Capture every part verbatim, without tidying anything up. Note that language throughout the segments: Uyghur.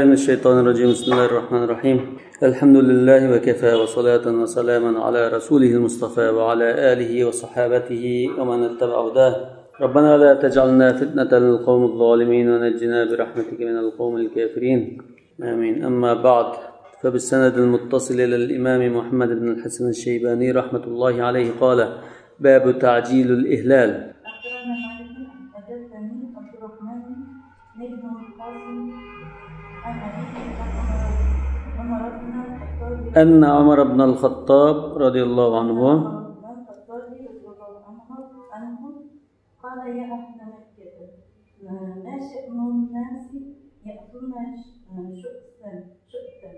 من الشيطان الرجيم. بسم الله الرحمن الرحيم. الحمد لله وكفى وصلاة وسلاما على رسوله المصطفى وعلى آله وصحابته ومن اتبع هداه. ربنا لا تجعلنا فتنة للقوم الظالمين ونجنا برحمتك من القوم الكافرين. آمين. أما بعد، فبالسند المتصل إلى الإمام محمد بن الحسن الشيباني رحمة الله عليه قال: باب تعجيل الإهلال. أخبرنا مالك، حدثني عبد الرحمن بن القاسم عن أبيه عن عمر، عمر بن الخطاب، أن عمر بن الخطاب رضي الله عنه، عمر بن الخطاب رضي الله عنه، عنه قال: يا أهل مكة، ما شأن الناس يأتون شؤثا، شؤثا،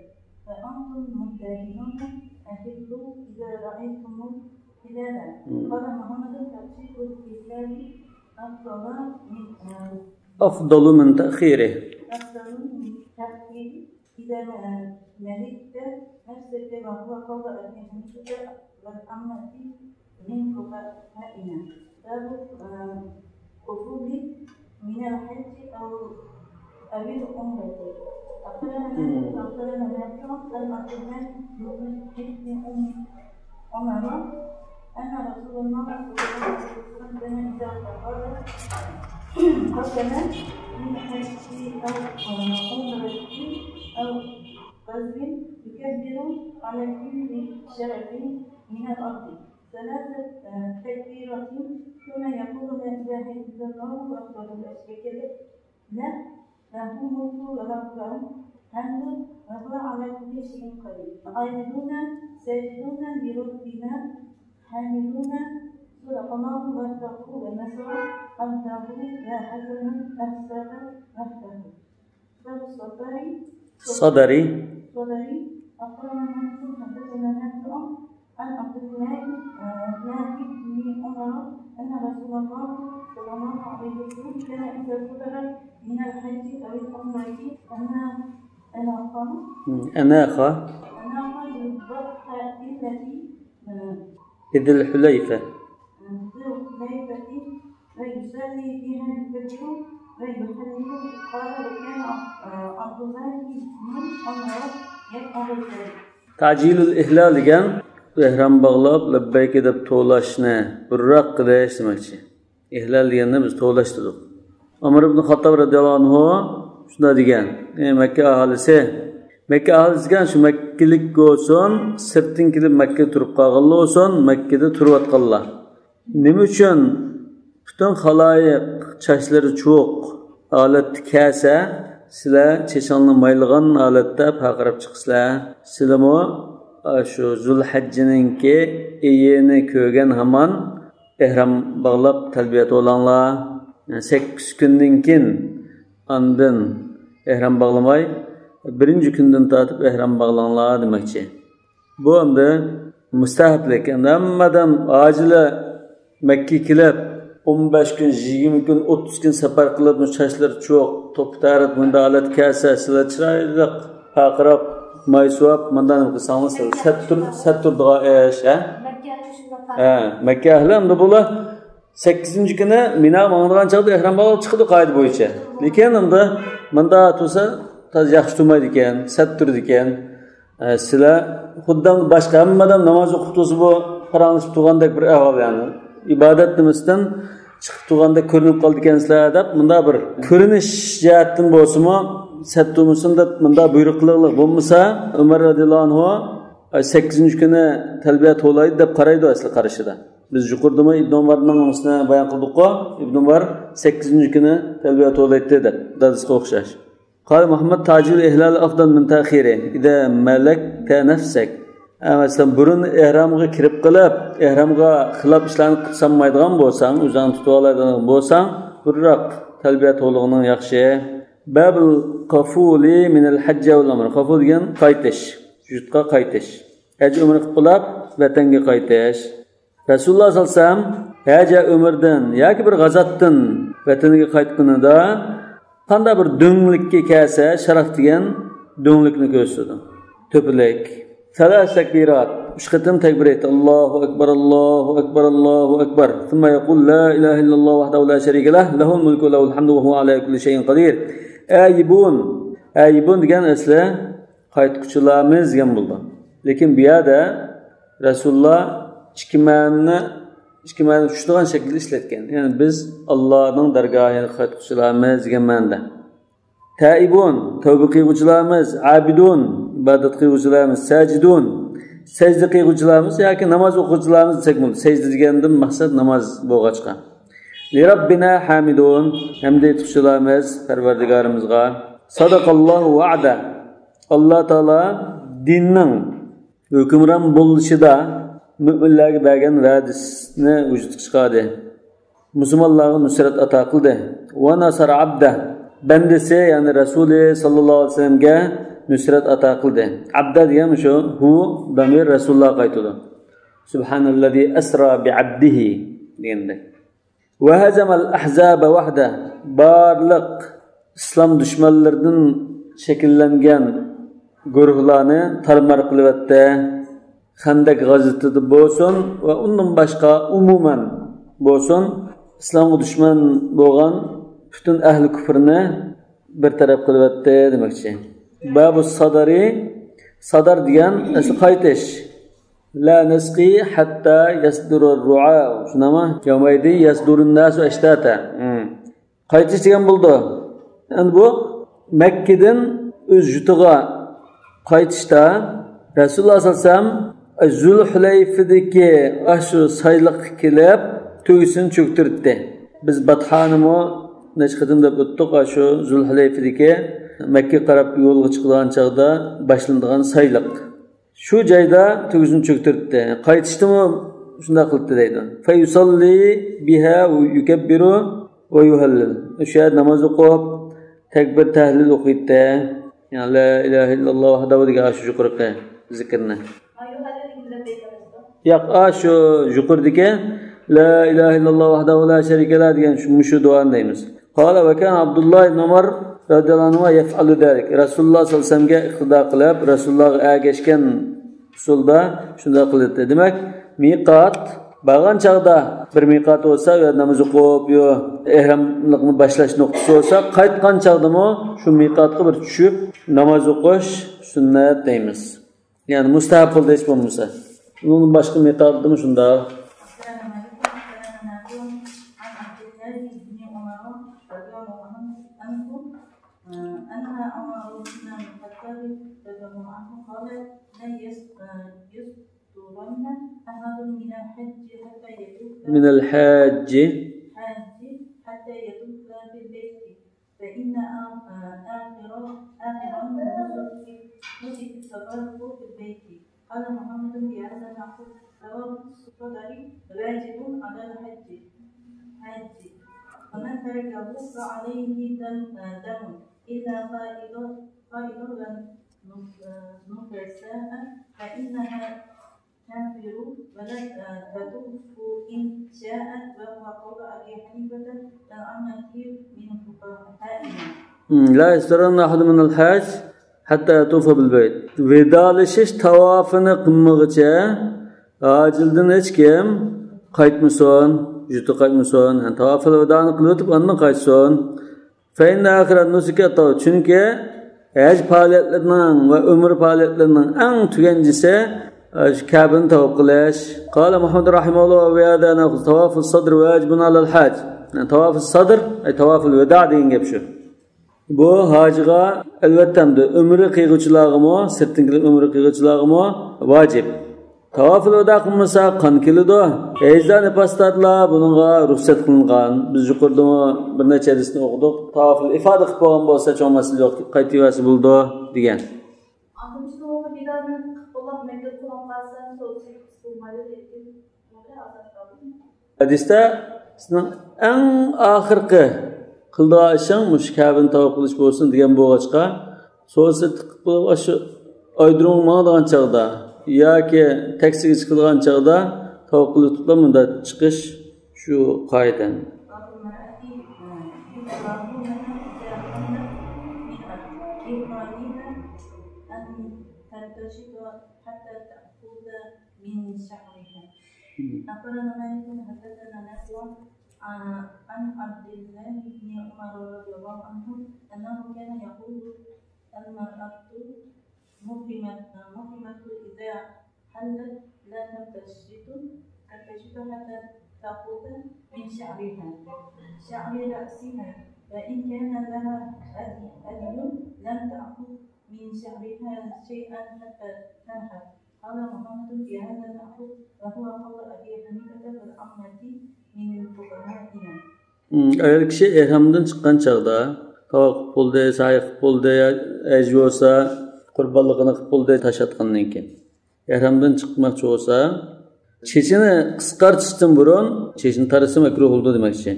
فأنتم ممتهنون، أهلوا إذا رأيتم الهلال. مم. قال محمد: تأخير الهلال أفضل من، أفضل من تأخيره. أفضل من تأخيره. إذا ملكت نفسك، وهو قول أبي حنيفة والأئمة من فقهائنا. باب، آه، قفول من الحج أو، أو العمرة. أخبرنا مالك، مم. أخبرنا نافع عن عبد الله بن أم عمر أن رسول الله صلى الله عليه وسلم كان إذا قفل، قفل من حج أو عمرة أو غزو يكبر على كل شعرة من الأرض ثلاث، آه، تكبيرات، ثم يقول: لا إله إلا الله وحده لا شريك له، له الملك وله الحمد وهو على كل شيء قدير. عابدون ساجدون لربنا حامدون، صدق الله وعده ونصر عبده وهزم الأحزاب وحده. باب الصدر. صدر. صدر. أخبرنا مالك، حدثنا نافع عن عبد الله، آه، نافع بن عمر أن رسول الله صلى الله عليه وسلم كان إذا صدر من الحج أو العمرة أنا-، أناخ. مم. أناخ. أناخ بالبطحاء التي، آه، بذي الحليفة. آه، بذي الحليفة. ويصلي بها الفجر ويهلل. قال: وكان عبد الله بن عمر يفعل ذلك. تەجىلۇل ئىھلال دېگەن ئېھرام باغلاپ، لەببەيكە دەپ توۋلاشنى بۇرراق قىلىش دېمەكچى. ئىھلال دېگەندە بىز توۋلاش دېدۇق. ئۆمەر ئىبن خاتتاب رەزىياللاھۇ ئەنھۇ شۇنداق دېگەن: ئەي مەككە ئاھالىسى، مەككە ئاھالىسى دېگەن شۇ مەككىلىك بولسۇن، سىرتتىن كېلىپ مەككىدە تۇرۇپ قالغانلار بولسۇن، مەككىدە تۇرۇۋاتقانلار. نېمە ئۈچۈن پۈتۈن خالايىق چاچلىرى چۇۋۇق ھالەتتە كەلسە، سىلەر چېچىڭلارنى مايلىغان ھالەتتە پارقىراپ چىقىسىلەر؟ سىلەرمۇ، ئا، شۇ زۇلھەججىنىڭكى ئېيىنى كۆرگەن ھامان ئېھرام باغلاپ تەلبىيە توۋلاڭلار. يەنى سەككىز كۈندىن كېيىن ئاندىن ئېھرام باغلىماي، بىرىنچى كۈندىن تارتىپ ئېھرام باغلاڭلار دېمەكچى. بۇ ئەمدى مۇستەھەپلىك. ئەمدى ھەممە ئادەم ھاجىلار مەككىگە كېلىپ، ئون بەش كۈن، يىگىرمە كۈن، ئوتتۇز كۈن سەپەر قىلىپ، چاچلىرى چۇۋۇق، توپا تەرەت مۇنداق ھالەتكە كەلسە، سىلەر چىرايلىق پارقىراپ، ماي سۇۋاپ، مۇنداق نېمە قىلساڭلار، سىلەر سەت تۇر-، سەت تۇرىدىغان ئىش، ھە؟ مەككە ئەھلى شۇنداق. ھە، مەككە ئەھلى ئەمدى بۇلار سەككىزىنچى كۈنى مىنا ماڭىدىغان چاغدا ئېھرام باغلاپ چىقىدۇ قائىدە بويىچە. لېكىن ئەمدى مۇنداق تۇرسا، تازا ياخشى تۇرمايدىكەن، سەت تۇرىدىكەن. ئە، سىلەر خۇددى باشقا ھەممە ئادەم ناماز ئوقۇپ تۇرسا، بۇ پاراڭلىشىپ تۇرغاندەك بىر ئەھۋال، يەنى ئىبادەت نېمىسىدىن چىقىپ تۇرغاندەك كۆرۈنۈپ قالىدىكەنسىلەر دەپ، مۇنداق بىر كۆرۈنۈش جەھەتتىن بولسىمۇ، سەت تۇرمىسۇن دەپ مۇنداق بۇيرۇق قىلغانلىق بولمىسا، ئۆمەر رەزىياللاھۇ ئەنھۇ، ئە، سەككىزىنچى كۈنى تەلبىيە توۋلايدۇ دەپ قارايدۇ ئەسلى قارىشىدا. بىز يۇقىرىدىمۇ ئىبن ئۆمەرنىڭ نېمىسىنى بايان قىلدۇققۇ، ئىبن ئۆمەر سەككىزىنچى كۈنى تەلبىيە توۋلايتتى دەپ، دادىسىغا ئوخشاش. قال محمد: تەجىلۇل ئىھلال ئەفضەل مىن تەئخىرى، ئىزا مەلەكتە نەفسەك. ئە، مەسىلەن، بۇرۇن ئېھرامغا كىرىپ قېلىپ، ئېھرامغا خىلاپ ئىشلارنى قىلسانمايدىغان بولساڭ، ئۆزۈڭنى تۇتۇۋالايدىغان بولساڭ، بۇرراق تەلبىيە توۋلىغىنىڭ ياخشى. بابۇل قافۇلى مىنەل ھەججى ۋەل ئۇمرە. قافۇل دېگەن قايتىش، يۇرتقا قايتىش. ھەج ئۆمرە قىلىپ بولاپ، ۋەتەنگە قايتىش. رەسۇلۇللا سەللەللاھۇ ئەلەيھى ۋەسەللەم ھەج ئۆمرىدىن ياكى بىر غازاتتىن ۋەتىنىگە قايتقىنىدا قانداق بىر دۆڭلۈككە كەلسە، شەرەف دېگەن دۆڭلۈكنى كۆرسىتىدۇ. تۆپىلىك. سەلەس تەكبىرات، ئۈچ قېتىم تەكبىر ئېيتتى. ئاللاھۇ ئەكبەر، ئاللاھۇ ئەكبەر، ئاللاھۇ ئەكبەر. ثم يقول: لا إله إلا الله وحده لا شريك له، له الملك وله الحمد وهو على كل شيء قدير. ئەيىبۇن. ئائبون دېگەن ئەسلى قايتقۇچىلارمىز دېگەن بولىدۇ. لېكىن بۇ يەردە رەسۇلۇللا ئىككى مەنىنى، ئىككى مەنە چۈشىدىغان شەكىلدە ئىشلەتكەن. يەنى بىز ئاللانىڭ دەرگاھىغا قايتقۇچىلارمىز دېگەن مەنىدە. تائىبۇن، تەۋبە قىلغۇچىلارمىز، ئابىدۇن، ئىبادەت قىلغۇچىلارمىز، ساجىدۇن، سەجدە قىلغۇچىلارمىز ياكى ناماز ئوقۇغۇچىلارمىز دېسەك بولىدۇ. سەجدە دېگەندىن مەقسەت ناماز بولغاچقا. لىرەببىنا ھامىدۇن، ھەمدە ئېيتقۇچىلارمىز پەرۋەردىگارىمىزغا. ساداقاللاھۇ ۋەئدە. ئاللا تائالا دىننىڭ ھۆكۈمران بولۇشىدا مۆمىنلەرگە بەرگەن ۋەدىسىنى ۋۇجۇدقا چىقاردى. مۇسۇلمانلارغا نۇسرەت ئاتا قىلدى. ۋە نەسەرە ئەبدە. بەندىسى، يەنى رەسۇلى ساللاللاھۇ ئەلەيھى ۋەسەللەمگە نۇسرەت ئاتا قىلدى. ئەبدە دېگەن شۇ، ھۇ دامىر رەسۇلۇللاھقا قايتىدۇ. سۇبھانەللەزى ئەسرا بىئەبدىھى دېگەندەك. ۋە ھەزەمەل ئەھزابە ۋەھدە. بارلىق ئىسلام دۈشمەنلىرىدىن شەكىللەنگەن گۇرۇھلارنى تارمار قىلىۋەتتى. خەندەك غازىتىدا بولسۇن ۋە ئۇندىن باشقا ئومۇمەن بولسۇن، ئىسلامغا دۈشمەن بولغان پۈتۈن ئەھلى كۇفرنى بىر تەرەپ قىلىۋەتتى دېمەكچى. بابۇ سادارى، سادار دېگەن ئەسلى قايتىش. لا نسقي حتى يصدر الرعاء. شۇنداقمۇ؟ يومئذ يصدر الناس أشتاتا. قايتىش دېگەن بولىدۇ. ئەمدى بۇ مەككىدىن ئۆز يۇرتىغا قايتىشتا رەسۇلۇللاھ سەللەللاھۇ ئەلەيھى ۋەسەللەم زۇلھۇلەيفىدىكى ئاشۇ سايلىققا كېلىپ، تۆگىسىنى چۆكتۈرتتى. بىز باتھانىمۇ نەچچە قېتىم دەپ ئۆتتۇق، ئاشۇ زۇلھۇلەيفىدىكى مەككىگە قاراپ يولغا چىقىدىغان چاغدا باشلىنىدىغان سايلىق. شۇ جايدا تۆگىسىنى چۆكتۈرتتى. قايتىشتىمۇ شۇنداق قىلىپتۇ دەيدۇ. فيصلي بها ويكبر ويهلل. شۇ يەردە ناماز ئوقۇپ، تەكبىر، تەھلىل ئوقۇيتتى. يەنى لا ئىلاھە ئىللاللاھ ۋەھدەھۇ دېگەن ئاشۇ يۇقىرىقى زىكىرنى. ياق، ئاشۇ يۇقىرىدىكى لا ئىلاھە ئىللاللاھ ۋەھدەھۇ لا شەرىكە لەھ دېگەن شۇ، مۇشۇ دۇئانى دەيمىز. قال وكان عبد الله بن عمر رضي الله عنهما يفعل ذلك. رەسۇلۇللاھ ساللاللاھۇ ئەلەيھى ۋەسەللەمگە ئىقتىدا قىلىپ، رەسۇلۇللاھقا ئەگەشكەن ئۇسۇلدا شۇنداق قىلاتتى. دېمەك، مىقات بارغان چاغدا بىر مىقات بولسا، ئۇ يەردە ناماز ئوقۇپ، يو، ئېھراملىقنى باشلاش نۇقتىسى بولسا، قايتقان چاغدىمۇ شۇ مىقاتقا بىر چۈشۈپ ناماز ئوقۇش سۈننەت دەيمىز. يەنى مۇستەھەب قىلدى ھېچ بولمىسا. ئۇنىڭدىن باشقا مىقاتىدىمۇ شۇنداق. أخبرنا مالك، أخبرنا نافع عن عبد الله بن عمر رضي الله عنه، عنه، آه، أن عمر بن الخطاب رضي الله عنه قال: لا يص-، آه، يصدرن أحد من الحج حتى يطوف من الحاج. حاج حتى يطوف بالبيت. فإن آ-، آخر، آخر النسك، نسك الطواف بالبيت. قال محمد بهذا النحو: طواف الصدر واجب على الحاج، حاج، ومن تركه فعليه دم، دم، إلا حائض، حائض ونفساء، فإنها تنفر ولا تطوف إن شاءت، وهو قول أبي حنيفة والأئمة من فقهائنا. لا يصدرن أحد من الحاج حتى يطوف بالبيت. ۋىدالىشىش تاۋاپىنى قىلمىغۇچە ھاجىلدىن ھېچكىم قايتمىسۇن، يۇرتىغا قايتمىسۇن. يەنى تاۋاپىل ۋىدانى قىلىۋېتىپ، ئاندىن قايتسۇن. فإن آخر النسك الطواف. چۈنكى ھەج پائالىيەتلىرىنىڭ ۋە ئۆمرە پائالىيەتلىرىنىڭ ئەڭ تۈگەنچىسى، ئە، شۇ كەبىنى تاۋاپ قىلىش. قال محمد رحمه الله: وبهذا نأخذ طواف الصدر واجب على الحاج. يەنى تاۋاپ سادر، ئەي تاۋاپىل ۋىدا دېگەن گەپ شۇ. بۇ ھاجىغا ئەلۋەتتە ھەمدە ئۆمرە قىلغۇچىلارغىمۇ، سىرتتىن كېلىپ ئۆمرە قىلغۇچىلارغىمۇ ۋاجىپ. تاۋاپىل ۋىدا قىلمىسا قان كېلىدۇ. ھەيزدار نىپاسدارلار بۇنىڭغا رۇخسەت قىلىنغان. بىز يۇقىرىدىمۇ بىر نەچچە ھەدىسنى ئوقۇدۇق. تاۋاپىل ئىفادە قىلىپ بولغان بولسا، چوڭ مەسىلە يوق، قايتىۋەرسە بولىدۇ دېگەن. ئاندىن شۇنىڭغا بىدارنى قىلىپ بولۇپ مەككىدە قونۇپ قالسا، سودىسى قىلمايدۇ دەيدۇ. ھەدىستە سېنىڭ ئەڭ ئاخىرقى قىلىدىغان ئىشىڭ مۇشۇ كەبىنى تاۋاپ قىلىش بولسۇن دېگەن بولغاچقا، سودىسى تىقىپ بولۇپ، ئاشۇ ئايرودرومغا ماڭىدىغان چاغدا ياكى تەكسىگە چىقىدىغان چاغدا تاۋاپ قىلىۋېتىپلا مۇنداق چىقىش شۇ قائىدە. أخبرنا مالك حدثنا نافع عن عبد الله بن عمر رضي الله عنه أنه كان يقول: المرأة المحرمة، المحرمة إذا حلت لا تمتشط، تمتشط حتى تأخذ من شعرها، شعر رأسها، فإن كان لها هدي، هدي لم تأخذ من شعرها شيئا حتى تنحر. قال محمد في هذا الأخذ، وهو قول أبي حنيفة والعامة من فقهائنا. ئايال كىشى ئېھرامدىن چىققان چاغدا، تاۋاپ قىلىپ بولدى، سەي قىلىپ بولدى، ھەج بولسا، قۇربانلىقىنى قىلىپ بولدى، تاش ئاتقاندىن كېيىن. ئېھرامدىن چىقماقچى بولسا، چېچىنى قىسقارتىشتىن بۇرۇن چېچىنى تارىسا مەكرۇھ بولىدۇ دېمەكچى.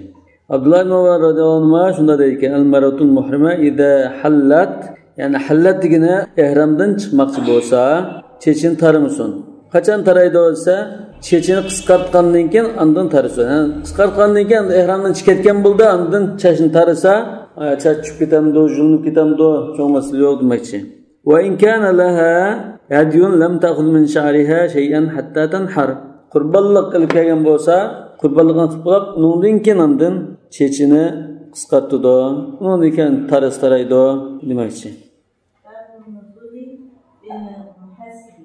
ئابدۇللا ئىبن ئۇمەر رازىياللاھۇ ئەنھۇما شۇنداق دەيدىكەن، المرأة المحرمة إذا حلت، يەنى ھەللەت دېگىنى ئېھرامدىن چىقماقچى بولسا، چېچىنى تارىمىسۇن. قاچان تارايدۇ دېسە، چېچىنى قىسقارتقاندىن كېيىن ئاندىن تارىسۇن. ھە، قىسقارتقاندىن كېيىن ئېھرامدىن چىقىپ كەتكەن بولدى، ئاندىن چاچنى تارىسا، ئە، چاچ چۈشۈپ كېتەمدۇ، يۇلۇنۇپ كېتەمدۇ، چوڭ مەسىلە يوق دېمەكچى. وإن كان لها هدي لم تأخذ من شعرها شيئا حتى تنحر. قۇربانلىق ئېلىپ كەلگەن بولسا، قۇربانلىقىنى قىلىپ بولۇپ، ئۇنىڭدىن كېيىن ئاندىن چېچىنى قىسقارتىدۇ. ئۇنىڭدىن كېيىن تارىسا تارايدۇ دېمەكچى. باب النزول بالمحصب.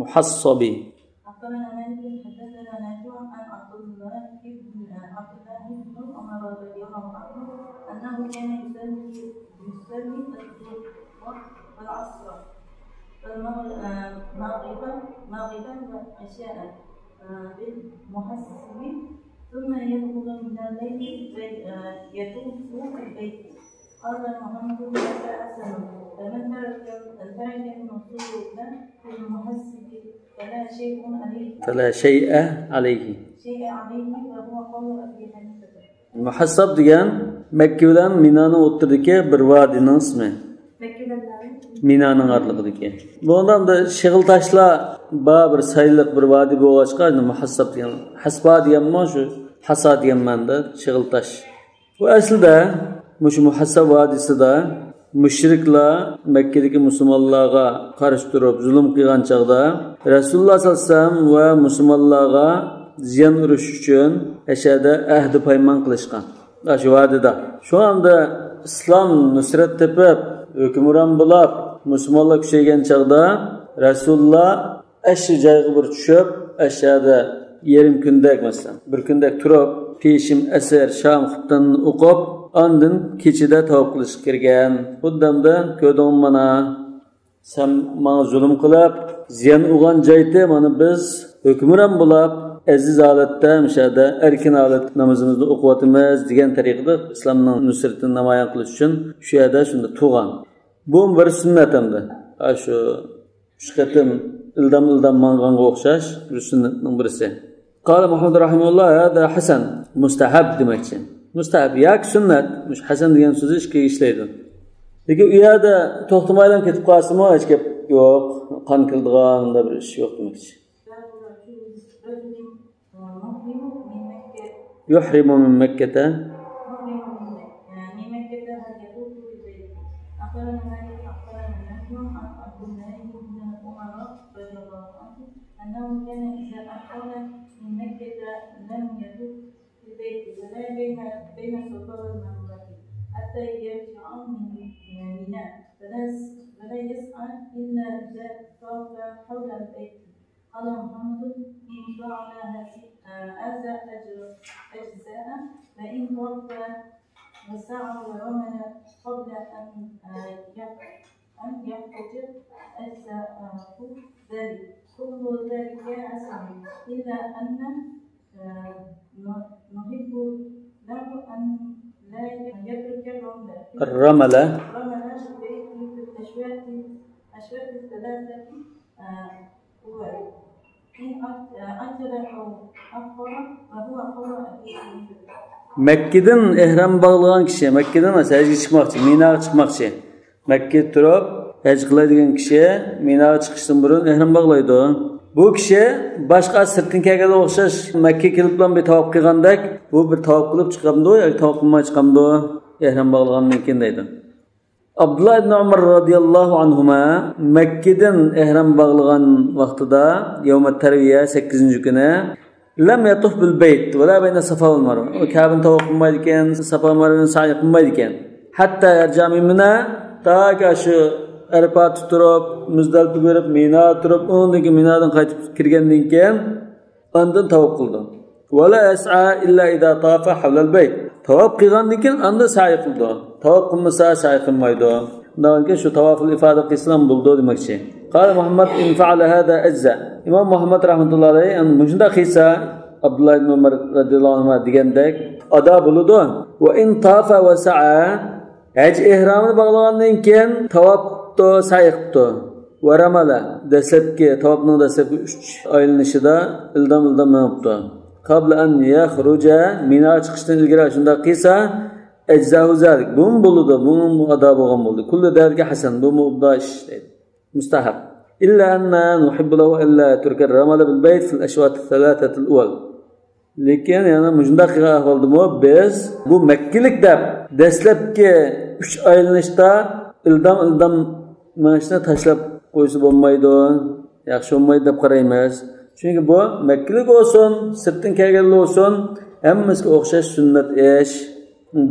محصب. أخبرنا مالك حدثنا نافع عن عبد الله بن، عبد الله بن عمر رضي الله عنه أنه كان يصلي، يصلي الظهر والعصر والمغرب، مغربا، مغربا وعشاء، بالمحصب، ثم يدخل من الليل فيطوف بالبيت. قال محمد: هذا حسن، فمن ترك، ترك النزول بالمحصب فلا شيء عليه. فلا شيء عليه. شيء عليه، وهو قول أبي حنيفة. مۇھەسساب دېگەن مەككە بىلەن مىنانىڭ ئوتتۇرىدىكى بىر ۋادىنىڭ ئىسمى. مەككە بىلەن مىنانىڭ ئارىلىقىدىكى. بۇنىڭدا ئەمدى شېغىل تاشلار بار، بىر سايلىق بىر ۋادى بولغاچقا، مۇھەسساب دېگەن، ھەسبا دېگەنمۇ شۇ، ھاسا دېگەن مەنىدە شېغىل تاش. بۇ ئەسلىدە مۇشۇ مۇھەسساب ۋادىسىدا مۇشرىكلار مەككىدىكى مۇسۇلمانلارغا قارشى تۇرۇپ زۇلۇم قىلغان چاغدا، رەسۇلۇللاھ سەللەللاھۇ ئەلەيھى ۋەسەللەم ۋە مۇسۇلمانلارغا زىيان ئۇرۇش ئۈچۈن ئەشەدە ئەھدى پايمان قىلىشقان. ئاشۇ ۋادىدا. شۇ ئەمدى ئىسلام نۇسرەت تېپىپ، ھۆكۈمران بولاپ، مۇسۇلمانلار كۈچەيگەن چاغدا رەسۇلۇللاھ ئەشۇ جايغا بىر چۈشۈپ، ئەشەدە يېرىم كۈندەك، مەسىلەن، بىر كۈندەك تۇرۇپ، پېشىم، ئەسىر، شام، خۇپتاننى ئوقۇپ، ئاندىن كېچىدە تاۋاپ قىلىشقا كىرگەن. خۇددى ئەمدى كۆردۈڭمۇ مانا، سەن ماڭا زۇلۇم قىلىپ، زىيان ئۇرغان جايتى، مانا بىز ھۆكۈمران بولاپ، ئەزىز ھالەتتە، مۇشۇ يەردە ئەركىن ھالەتتە نامىزىمىزنى ئوقۇۋاتىمىز، دېگەن تەرىقىدە ئىسلامنىڭ نۇسرىتىنى نامايان قىلىش ئۈچۈن شۇ يەردە شۇنداق تۇرغان. بۇ بىر سۈننەت ئەمدى. ئاشۇ ئۈچ قېتىم ئىلدام-ئىلدام ماڭغانغا ئوخشاش بىر سۈننەتنىڭ بىرسى. قال مۇھەممەد رەھىمەھۇللاھ، ھازا ھەسەن، مۇستەھەب دېمەكچى. مۇستەھەب ياكى سۈننەت، مۇشۇ ھەسەن دېگەن سۆزى ئىككىگە ئىشلەيدۇ. لېكىن ئۇ يەردە توختىمايلا كېتىپ قالسىمۇ ھېچ گەپ يوق، قان كېلىدىغان بىر ئىش يوق دېمەكچى. يحرم من مكة. محرم من مكة، هل يطوف بالبيت؟ أخبرنا مالك، أخبرنا نافع عن عبد الله بن عمر رضي الله عنه أنه كان إذا أحرم من مكة لم يطف بالبيت ولا بين، بين الصفا والمروة حتى يرجع من منى، ولا، ولا يسعى إلا إذا طاف حول البيت. قال محمد: إن فعل هذا أجزاء، وإن طاف وسعى ورمل قبل أن، أن يحج أجزاه ذلك. كل ذلك حسن، إلا أن نحب له أن لا يترك الرمل، الرمل. الرمل في البيت في الأشواط، الأشواط الثلاثة. مەككىدىن ئېھرام باغلىغان كىشى، مەككىدىن ئەمەس، ھەجگە چىقماقچى، مىناغا چىقماقچى. مەككىدە تۇرۇپ ھەج قىلاي دېگەن كىشى مىناغا چىقىشتىن بۇرۇن ئېھرام باغلايدۇ. بۇ كىشى باشقا سىرتتىن كەلگەنگە ئوخشاش مەككىگە كېلىپلا بىر تاۋاپ قىلغاندەك، بۇ بىر تاۋاپ قىلىپ چىقامدۇ ياكى تاۋاپ قىلماي چىقامدۇ؟ ئېھرام باغلىغاندىن كېيىن دەيدۇ. ئابدۇللا ئىبن ئۇمەر رازىياللاھۇ ئەنھۇما مەككىدىن ئېھرام باغلىغان ۋاقتىدا، يەۋمەت تەرۋىيە، سەككىزىنچى كۈنى، لم يطف بالبيت ولا بين الصفا والمروة. ئۇ كەبىنى تاۋاپ قىلمايدىكەن، سافا مەرۋىنى سەي قىلمايدىكەن. حتى يرجع من منى، تاكى شۇ ئەرپاتتا تۇرۇپ، مۇزدەلىپىگە بېرىپ، مىنادا تۇرۇپ، ئۇنىڭدىن كېيىن مىنادىن قايتىپ كىرگەندىن كېيىن ئاندىن تاۋاپ قىلىدۇ. ۋە لا يەسئا ئىللا ئىزا تافا ھەۋلەل بەيت. تاۋاپ قىلغاندىن كېيىن ئاندىن سەي قىلىدۇ. تاۋاپ قىلمىسا سەي قىلمايدۇ. ئۇنداق ئىكەن شۇ تاۋافۇل ئىفادە قىلسىلا بولىدۇ دېمەكچى. قال مۇھەممەد، ئىن فەئەلە ھازا ئەجزا. ئىمام مۇھەممەد رەھمەتۇللاھى ئەلەيھ، يەنى مۇشۇنداق قىلسا، ئابدۇللا ئىبن ئۇمەر رەزىياللاھۇ ئەنھۇما دېگەندەك ئادا بولىدۇ. ۋە ئىن تافا ۋە سەئا. ھەج ئېھرامىنى باغلىغاندىن كېيىن تاۋاپتۇ، سەي قىپتۇ. ۋە رەمەلە، دەسلەپكى، تاۋاپنىڭ دەسلەپكى ئۈچ ئايلىنىشىدا ئىلدام-ئىلدام مېڭىپتۇ. قابلە ئەن يەخرۇجە، مىناغا چىقىشتىن ئىلگىرى شۇنداق قىلسا، ئەجزاھۇ زالىك، بۇمۇ بولىدۇ، بۇمۇ ئادا بولغان بولدى. كۇللۇ زالىكە ھەسەن، بۇمۇ ئوبدان ئىش دەيدۇ. مۇستەھەب. ئىللا ئەننا نۇھىببۇ لەھۇ ئەللا يەترۇكە رەمەلە بىل بەيت فىل ئەشۋاتى سەلاسەتىل ئۇۋەل. لېكىن يەنە مۇشۇنداق قىلغان ئەھۋالدىمۇ بىز بۇ مەككىلىك دەپ دەسلەپكى ئۈچ ئايلىنىشتا ئىلدام-ئىلدام مېڭىشنى تاشلاپ قويسا بولمايدۇ، ياخشى بولمايدۇ دەپ قارايمىز. چۈنكى بۇ مەككىلىك بولسۇن، سىرتتىن كەلگەنلەر بولسۇن، ھەممىسىگە ئوخشاش سۈننەت ئىش.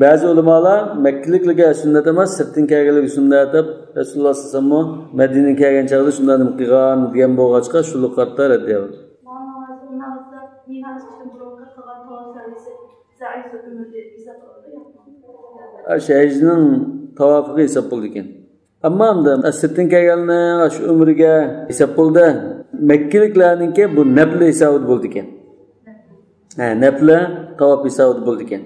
بەزى ئۆلىمالار مەككىلىكلەرگە سۈننەت ئەمەس، سىرتتىن كەلگەنلەرگە سۈننەت دەپ، رەسۇلۇللا سەللەللاھۇ ئەلەيھى ۋەسەللەممۇ مەدىنىگە كەلگەن چاغدا شۇنداق نېمە قىلغان دېگەن بولغاچقا، شۇلارغا قارىتا رەددىيە بەردى. ئاشۇ ھەجنىڭ تاۋاپىغا ھېساب بولىدىكەن. ئەمما سىرتتىن كەلگەنلەرنىڭ شۇ ئۆمرىگە ھېساب بولدى. مەككىلىكلەرنىڭكى بۇ نەپلى ھېسابىدا بولىدىكەن. ھە، نەپلى تاۋاپ ھېسابىدا بولىدىكەن.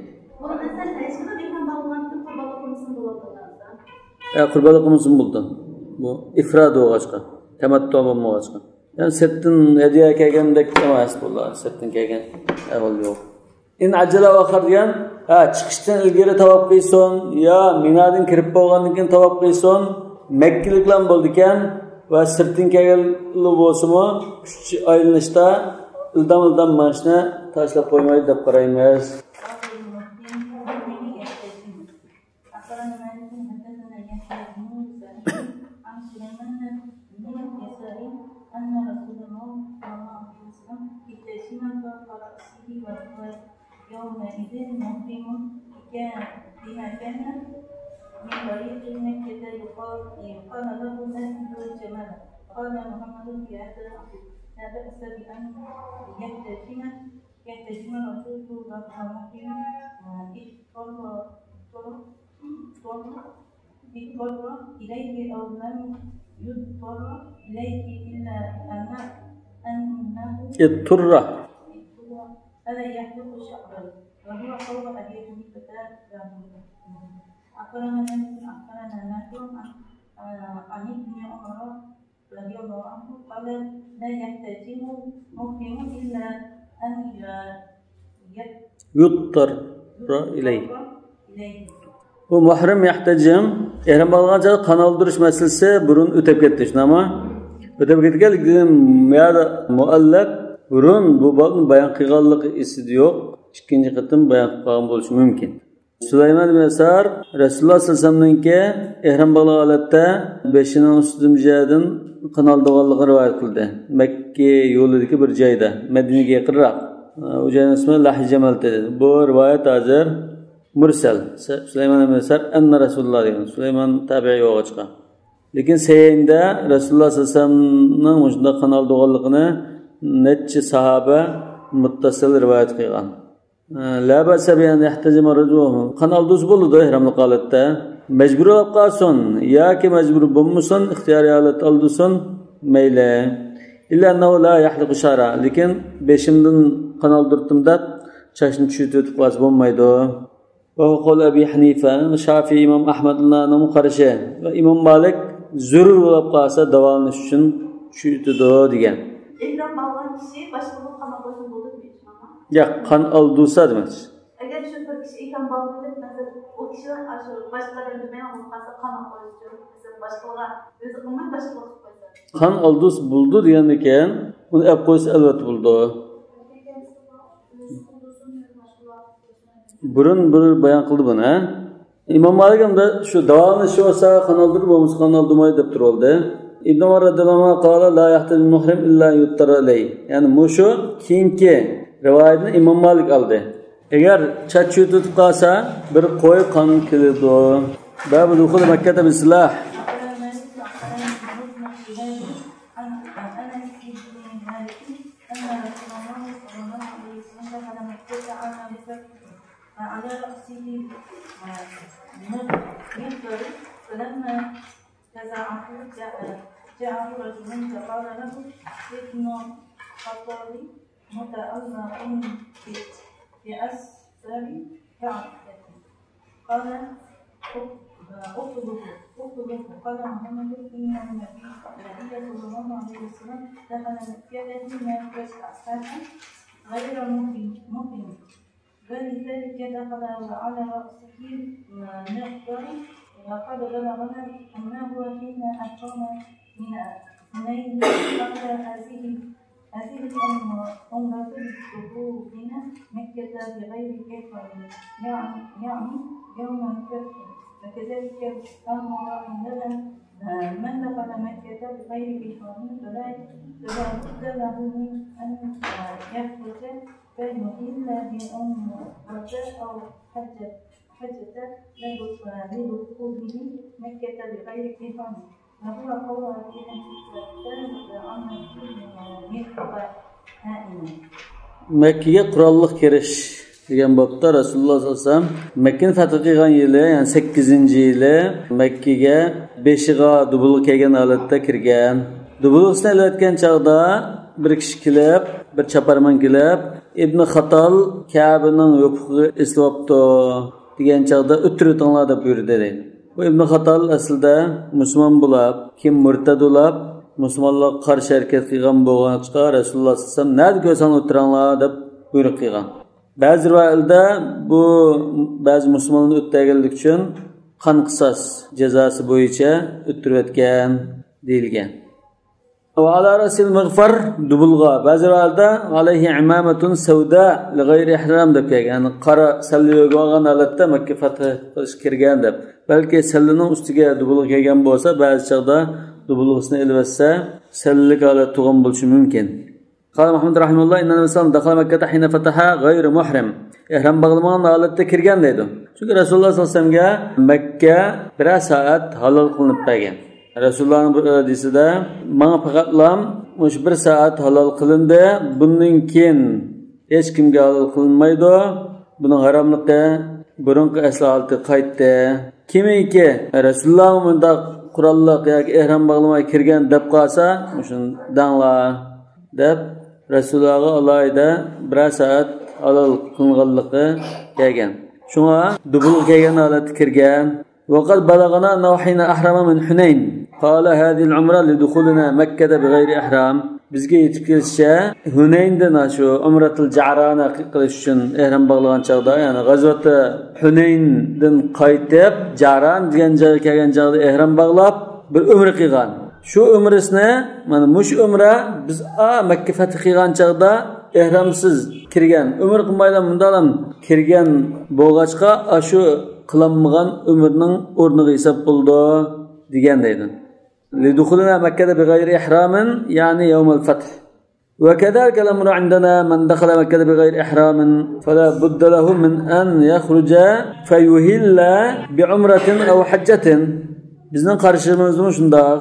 ھە، قۇربانلىق قىلمىسىمۇ بولىدۇ. بۇ ئىفراد بولغاچقا، تەمەتتۇ بولمىغاچقا. يەنى سىرتتىن ھەدىيە كەلگەندەك ئەمەس بۇلار، سىرتتىن كەلگەن ئەھۋال يوق. ئىن ئەججەلە ۋە ئەخخەر دېگەن، ھە، چىقىشتىن ئىلگىرى تاۋاپ قىلسۇن، يا مىنادىن كىرىپ بولغاندىن كېيىن تاۋاپ قىلسۇن، مەككىلىكلەرمۇ بولىدىكەن ۋە سىرتتىن كەلگەنلەر بولسىمۇ، ئۈچ ئايلىنىشتا ئىلدام-ئىلدام مېڭىشنى تاشلاپ قويمايدۇ دەپ قارايمىز. أخبرنا مالك حدثنا يحيى بن سعيد عن سليمان بن يسار أن رسول الله صلى الله عليه وسلم احتجم فوق رأسه وهو يومئذ محرم بما كان من طريق مكة يقال، يقال له نهر الجمل. قال محمد في هذا الحديث: لا بأس بأن يحتجم، يحتجم الرجل وهو محرم، اضطر، اضطر، اضطر إليه أو لم يضطر إليه إلا أن، أنه اضطر. فلا يحلق شعره، وهو قول أبي حنيفة. أخبرنا، أخبرنا نافع عن، عن ابن عمر رضي الله عنه قال: لا يحتجم محرم إلا أن ي-، يضطر إليه. بۇ مۇھرىم يەھتەجىم، ئېھرام باغلىغان چاغدا قان ئالدۇرۇش مەسىلىسى بۇرۇن ئۆتۈپ كەتتى، شۇنداقمۇ؟ ئۆتۈپ كەتكەن، لېكىن بۇ يەردە مۇئەللەپ بۇرۇن بۇ بابنى بايان قىلغانلىقى ئېسىدە يوق، ئىككىنچى قېتىم بايان قىلىپ قالغان بولۇشى مۇمكىن. سۇلايمان ئىبن يەسار رەسۇلۇللا سەللەللاھۇ ئەلەيھى ۋەسەللەمنىڭكى ئېھرام باغلىغان ھالەتتە بېشىنىڭ ئۈستىدىن بىر جايدىن قان ئالىدىغانلىقىنى رىۋايەت قىلدى. مەككە يولىدىكى بىر جايدا، مەدىنىگە يېقىنراق. ئۇ جاينىڭ ئىسمى لەھجەمەل دېدى. بۇ رىۋايەت ھازىر مۇرسەل. سە-، سۇلايمان ئىبن يەسار ئەننە رەسۇلۇللا دېگەن. سۇلايمان تابىئىي بولغاچقا. لېكىن سەھىھىندە رەسۇلۇللا سەللەللاھۇ ئەلەيھى ۋەسەللەمنىڭ مۇشۇنداق قان ئالىدىغانلىقىنى نەچچە ساھابە مۇتتەسىل رىۋايەت قىلغان. لا بأس بأن يحتجم الرجل. قان ئالدۇرسا بولىدۇ ئېھراملىق ھالەتتە. مەجبۇر بولۇپ قالسۇن ياكى مەجبۇر بولمىسۇن، ئىختىيارىي ھالەتتە ئالدۇرسۇن، مەيلى. إلا أنه لا يحلق شعره. لېكىن بېشىمدىن قان ئالدۇرتتۇم دەپ چاچنى چۈشۈرتۈۋېتىپ قالسا بولمايدۇ. وهو قول أبي حنيفة، شافىئىي، ئىمام ئەھمەدلارنىڭ قارىشى. ۋە ئىمام مالىك زۆرۈر بولۇپ قالسا داۋالىنىش ئۈچۈن چۈشۈرتىدۇ دېگەن. ئېھرام باغلىغان كىشى باشقىلارغا قان ئالدۇرسا بولىدۇ دېمەكچى، مانا. ياق، قان ئالدۇرسا دېمەكچى. ئەگەر شۇ بىر كىشى ئېھرام باغلىدى، مەسىلەن، ئۇ كىشى ئاشۇ باشقىلار بىلمەي ئۇنىڭغا قالسا قان ئالدۇرۇش ئۈچۈن، مەسىلەن، باشقىلارغا ئۆزى قىلماي باشقىلارغا قىلىپ قويسا. قان ئالدۇرسا بولىدۇ دېگەندىكىن، ئۇنى ئەپ قويسا ئەلۋەتتە بولىدۇ. بۇرۇن بىر بايان قىلدى بۇنى، ھە؟ ئىمام مالىك ئەمدى شۇ داۋالىنىش بولسا قان ئالدۇرىدۇ، بولمىسا قان ئالدۇرمايدۇ دەپ تۇرۇۋالدى. ئىبن ئۇمەر رەزىياللاھۇ ئەنھۇ قال لا يحتجم المحرم إلا أن يضطر إليه. يەنى مۇشۇ كېيىنكى رىۋايەتنى ئىمام مالىك ئالدى. ئەگەر چاچ چۈشۈرتۈپ قالسا، بىر قوي قان كېلىدۇ. باب دخول مكة بالسلاح. عن أنس بن مالك أن رسول الله صلى الله عليه وسلم دخل مكة عام الفتح وعلى رأسه مغفر، فلما جاءه، جاءه رجل فقال له ابن الخطاب: متعلق بأسفل كعبة. قال: اطلبه، اطلبه. قال محمد: إن النبي، النبي صلى الله عليه وسلم دخل مكة حين فتح غير مقيم، مقيم. ولذلك دخل وعلى رأسه مغفر، وقد بلغنا أنه حين أقام من حنين قال: هذه، هذه العمرة لدخولنا مكة بغير إحرام، يعني، يعني يوم الفتح. وكذلك أمر أننا من دخل مكة بغير إحرام فلا، فلا بد له من أن يخرج فيهن إلا بعمرة أو حجة، حجة لدخوله مكة بغير إحرام، وهو قول أبي حنيفة وأحمد بن مقدام. مەككىگە قوراللىق كىرىش دېگەن بابتا رەسۇلۇللاھ سەللەللاھۇ ئەلەيھى ۋەسەللەم مەككىنى فەتھ قىلغان يىلى، يەنى سەككىزىنچى يىلى مەككىگە بېشىغا دۇبۇلغا كىيگەن ھالەتتە كىرگەن. دۇبۇلغىسىنى ئېلىۋەتكەن چاغدا بىر كىشى كېلىپ، بىر چاپارمەن كېلىپ، ئىبنى خاتال كەبىنىڭ يوپۇقىغا ئېسىلىۋاپتۇ دېگەن چاغدا ئۆتتۈرۈۋېتىڭلار دەپ بۇيرۇدى دەيدۇ. بۇ ئىبنى خاتال ئەسلىدە مۇسۇلمان بولاپ، كېيىن مۇرتەد بولاپ، مۇسۇلمانلارغا قارشى ھەرىكەت قىلغان بولغاچقا، رەسۇلۇللاھ سەللەللاھۇ ئەلەيھى ۋەسەللەم نەدە كۆرسەڭلار ئۆتتۈرۈڭلار دەپ بۇيرۇق قىلغان. بەزى رىۋايەتلەردە بۇ بەزى مۇسۇلمانلارنى ئۆتتۈرگەنلىكى ئۈچۈن قان قىساس جازاسى بويىچە ئۆتتۈرۈۋەتكەن دېيىلگەن. ۋە ئالا رەسىل مىغفار، دۇبۇلغا. بەزى رىۋايەتلەردە ئەلەيھى ئىمامەتۇن سەۋدا لىغەيرى ئىھرام دەپ كەلگەن. يەنى قارا سەللە يۆگە ئالغان ھالەتتە مەككە فەتھ قىلىشقا كىرگەن دەپ. بەلكى سەللىنىڭ ئۈستىگە دۇبۇلغا كىيگەن بولسا، بەزى چاغدا دۇبۇلغىسىنى ئېلىۋەتسە، سەللىلىك ھالەت تۇغان بولۇشى مۇمكىن. قال محمد رحمه الله: إن النبي صلى الله عليه وسلم دخل مكة حين فتحها غير محرم. ئېھرام باغلىمىغان ھالەتتە كىرگەن دەيدۇ. چۈنكى رەسۇلۇللاھ سەللەللاھۇ ئەلەيھى ۋەسەللەمگە مەككە بىرەر سائەت ھالال قىلىنىپ بەرگەن. رەسۇلۇللاھنىڭ بىر ھەدىسىدە: ماڭا پەقەتلام مۇشۇ بىر سائەت ھالال قىلىندى، بۇندىن كېيىن ھېچكىمگە ھالال قىلىنمايدۇ. بۇنىڭ ھاراملىقى بۇرۇنقى ئەسلى ھالىتىگە قايتتى. كىمكى رەسۇلۇللاھمۇ مۇنداق قوراللىق ياكى ئېھرام باغلىماي كىرگەن دەپ قالسا، مۇشۇنى دەڭلار دەپ، رەسۇلۇللاھقا ئالاھىدە بىرەر سائەت ھالال قىلىنغانلىقى كەلگەن. شۇڭا دۇبۇلغا كىيگەن ھالەتتە كىرگەن. وقد بلغنا أنه حين أحرم من حنين قال: هذه العمرة لدخولنا مكة بغير إحرام. بىزگە يېتىپ كېلىشىچە، ھۇنەيندىن، شۇ ئۇمرەتۇل جەرانە قىلىش ئۈچۈن ئېھرام باغلىغان چاغدا، يەنى غەزۋەتى ھۇنەيندىن قايتىپ، جەران دېگەن جايغا كەلگەن چاغدا ئېھرام باغلاپ، بىر ئۈمرە قىلغان. شۇ ئۈمرىسىنى، مانا مۇشۇ ئۈمرە بىز، ئا، مەككە فەتھ قىلغان چاغدا ئېھرامسىز كىرگەن. ئۈمرە قىلمايلا مۇنداقلا كىرگەن بولغاچقا، ئاشۇ قىلالمىغان ئۈمرىنىڭ ئورنىغا ھېساب بولىدۇ دېگەن دەيدۇ. لدخولنا مكة بغير إحرام، يعني يوم الفتح. وكذلك الأمر عندنا، من دخل مكة بغير إحرام فلا بد له من أن يخرج فيهل بعمرة أو حجة. بىزنىڭ قارىشىمىزمۇ شۇنداق.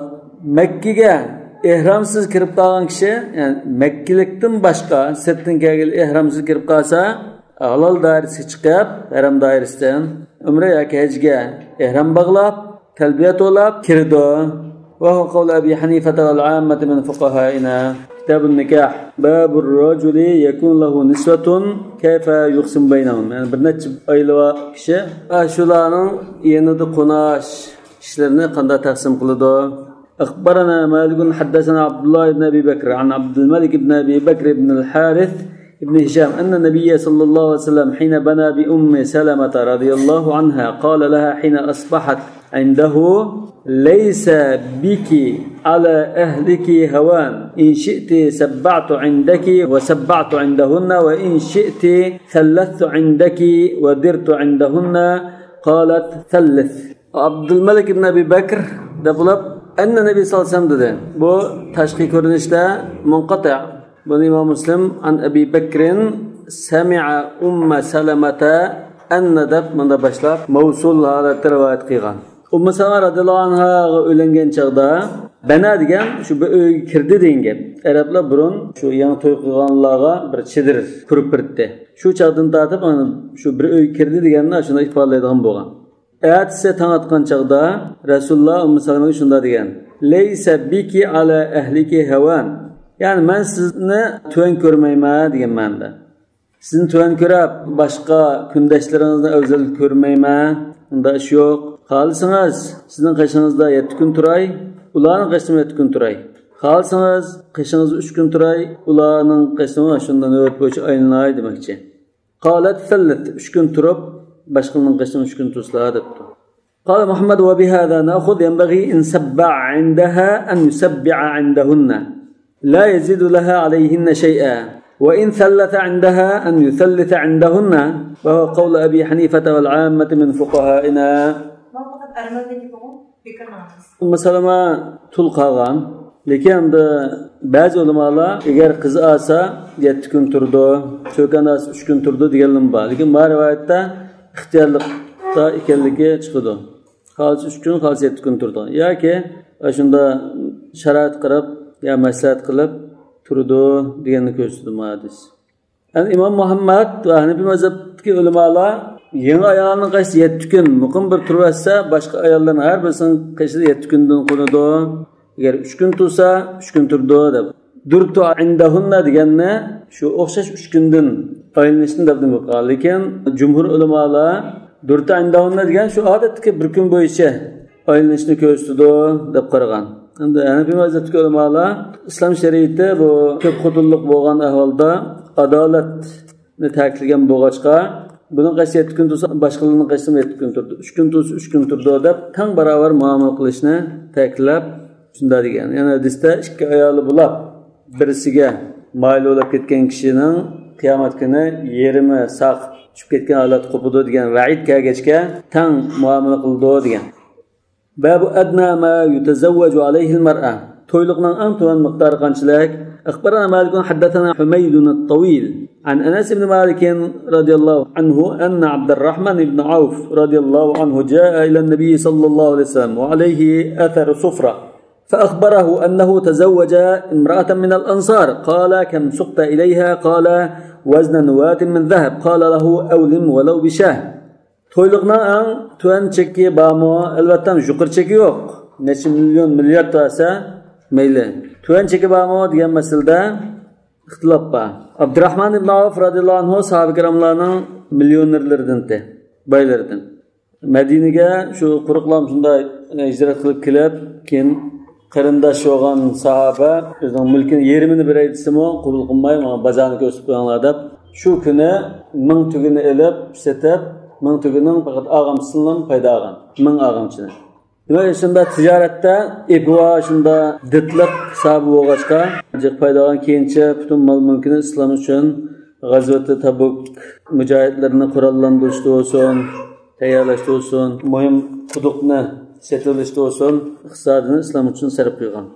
مەككىگە ئېھرامسىز كىرىپ قالغان كىشى، يەنى مەككىلىكتىن باشقا سىرتتىن كەلگەن ئېھرامسىز كىرىپ قالسا، ھالال دائىرىسىگە چىقىپ، ھەرەم دائىرىسىدىن ئۆمرە ياكى ھەجگە ئېھرام باغلاپ، تەلبىيە توۋلاپ كىرىدۇ. وهو قول أبي حنيفة والعامة من فقهائنا. كتاب النكاح. باب الرجل يكون له نسوة كيف يقسم بينهم. يەنى بىر نەچچە ئايالى بار كىشى، ئاشۇلارنىڭ يېنىدا قوناش ئىشلىرىنى قانداق تەقسىم قىلىدۇ؟ أخبرنا مالك حدثنا عبد الله بن أبي بكر عن عبد الملك بن أبي بكر بن الحارث بن هشام أن النبي صلى الله عليه وسلم حين بنى بأم سلمة رضي الله عنها قال لها حين أصبحت عنده: ليس بك على أهلك هوان، إن شئت سبعت عندك وسبعت عندهن، وإن شئت ثلثت عندك ودرت عندهن. قالت: ثلث. ئابدۇلمەلىك ئىبن ئەبى بەكر دەپ بولۇپ، ئەننە نەبى سەللەللاھۇ ئەلەيھى ۋەسەللەم دېدى. بۇ تاشقى كۆرۈنۈشتە مۇنقەتىئ. بۇنى ئىمام مۇسلىم عن أبي بكر سمع أم سلمة أن دەپ مۇندا باشلاپ، مەۋسۇل ھالەتتە رىۋايەت قىلغان. ئۇممۇ سەلەمە رەزىيەللاھۇ ئەنھاغا ئۆيلەنگەن چاغدا، بەنا دېگەن شۇ بىر ئۆيگە كىردى دېگەن گەپ. ئەرەبلەر بۇرۇن شۇ يېڭى توي قىلغانلارغا بىر چېدىر قۇرۇپ بېرىتتى. شۇ چاغدىن تارتىپ، ئانا، شۇ بىر ئۆيگە كىردى دېگەننى شۇنداق ئىپادىلەيدىغان بولغان. ئەتىسى تاڭ ئاتقان چاغدا رەسۇلۇللا ئۇممۇ سەلەمەگە شۇنداق دېگەن: لەيسە بىكى ئالا ئەھلىكى ھەۋان. يەنى مەن سىزنى تۆۋەن كۆرمەيمەن دېگەن مەنىدە. سىزنى تۆۋەن كۆرۈپ، باشقا كۈندەشلىرىڭىزنى ئەۋزەل كۆرمەيمەن. ئۇنداق ئىش يوق. خالىسىڭىز، سىزنىڭ قېشىڭىزدا يەتتە كۈن تۇراي، ئۇلارنىڭ قېشىدا يەتتە كۈن تۇراي. خالىسىڭىز، قېشىڭىزدا ئۈچ كۈن تۇراي، ئۇلارنىڭ قېشىدا شۇنداق نۆۋەت بويىچە ئايلىناي دېمەكچى. قالەت ثلث، ئۈچ كۈن تۇرۇپ، باشقىلارنىڭ قېشىدا ئۈچ كۈن تۇرسىلا دەپتۇ. قال محمد: وبهذا نأخذ ينبغي إن سبع عندها أن يسبع عندهن، لا يزيد لها عليهن شيئا، وإن ثلث عندها أن يثلث عندهن، وهو قول أبي حنيفة والعامة من فقهائنا. مانا پەقەت ئەرمەننىڭ گېپىغۇ، بىكار ماڭىسىز. ئۇممۇ سەلەمە تۇل قالغان. لېكىن ئەمدى بەزى ئۆلىمالار، ئەگەر قىز ئالسا يەتتە كۈن تۇرىدۇ، چۆكەن ئالسا ئۈچ كۈن تۇرىدۇ دېگەنلىرىمۇ بار. لېكىن ما رىۋايەتتە ئىختىيارلىقتا ئىكەنلىكى چىقىدۇ. خالىسا ئۈچ كۈن، خالىسا يەتتە كۈن تۇرىدۇ. ياكى ئاشۇنداق شارائىت قاراپ يا مەسلىھەت قىلىپ تۇرىدۇ دېگەننى كۆرسىتىدۇ بۇ ھەدىس. يەنى ئىمام مۇھەممەد ۋە ھەنەفىي مەزھەپتىكى ئۆلىمالار يېڭى ئايالنىڭ قېشىدا يەتتە كۈن مۇقىم بىر تۇرۇۋەتسە، باشقا ئاياللارنىڭ ھەر بىرسىنىڭ قېشىدا يەتتە كۈندىن قونىدۇ. ئەگەر ئۈچ كۈن تۇرسا، ئۈچ كۈن تۇرىدۇ دەپ. دۇرتۇ ئىندەھۇننە دېگەننى شۇ ئوخشاش ئۈچ كۈندىن ئايلىنىشنى دەپ نېمە قىلغان. لېكىن جۇمھۇر ئۆلىمالار دۇرتۇ ئىندەھۇننە دېگەن شۇ ئادەتتىكى بىر كۈن بويىچە ئايلىنىشنى كۆرسىتىدۇ دەپ قارىغان. ئەمدى ھەنەفىي مەزھەپتىكى ئۆلىمالار ئىسلام شەرىئىتى بۇ كۆپ خوتۇنلۇق بولغان ئەھۋالدا ئادالەتنى تەكىتلىگەن بولغاچقا، بۇنىڭ قېشىدا يەتتە كۈن تۇرسا، باشقىلارنىڭ قېشىدا يەتتە كۈن تۇرىدۇ، ئۈچ كۈن تۇرسا، ئۈچ كۈن تۇرىدۇ دەپ تەڭ باراۋەر مۇئامىلە قىلىشنى تەكىتلەپ، شۇنداق دېگەن. يەنە ھەدىستە ئىككى ئايالى بولاپ، بىرسىگە مايىل بولۇپ كەتكەن كىشىنىڭ قىيامەت كۈنى يېرىمى ساق چۈشۈپ كەتكەن ھالەتتە قوپىدۇ دېگەن ۋەئىد كەلگەچكە تەڭ مۇئامىلە قىلىدۇ دېگەن. باب أدنى ما يتزوج عليه المرأة. تويلۇقنىڭ ئەڭ تۆۋەن مىقدارى قانچىلىك؟ أخبرنا مالك حدثنا حميد الطويل عن أنس بن مالك رضي الله عنه أن عبد الرحمن بن عوف رضي الله عنه جاء إلى النبي صلى الله عليه وسلم وعليه أثر صفرة، فأخبره أنه تزوج امرأة من الأنصار. قال: كم سقت إليها؟ قال: وزن نواة من ذهب. قال له: أولم ولو بشاة. تويلۇقنىڭ ئەڭ تۆۋەن چېكى بارمۇ؟ ئەلۋەتتە، يۇقىرى چېكى يوق. نەچچە مىليون، مىليارد دېسە مەيلى. تۆۋەن چېكى بارمۇ دېگەن مەسىلىدە ئىختىلاپ بار. ئابدۇراھمان ئىبن ئاۋف رازىياللاھۇ ئەنھۇ ساھابە كىراملارنىڭ مىليونېرلىرىدىن، بايلىرىدىن. مەدىنىگە شۇ قۇرۇقلام شۇنداق ھىجرەت قىلىپ كېلىپ، كېيىن قېرىنداش بولغان ساھابە ئۆزىنىڭ مۈلكىنى يېرىمىنى بېرەي دېسىمۇ قوبۇل قىلماي، ماڭا بازارنى كۆرسىتىپ قويۇڭلار دەپ، شۇ كۈنى مىڭ تۈگىنى ئېلىپ سېتىپ، مىڭ تۈگىنىڭ پەقەت ئارغامچىسىنىلا پايدا ئالغان. مىڭ ئارغامچىنى. دېمەك، شۇنداق تىجارەتتە ئېپىۋا شۇنداق دىتلىق ساھابە بولغاچقا، جىق پايدا ئالغان. كېيىنچە پۈتۈن مال مۈلكىنى ئىسلام ئۈچۈن غەزۋەتى تەبۇك مۇجاھىدلىرىنى قوراللاندۇرۇشتا بولسۇن، تەييارلاشتا بولسۇن، مۇھىم قۇدۇقنى سېتىۋېلىشتا بولسۇن، ئىقتىسادىنى ئىسلام ئۈچۈن سەرپ قىلغان.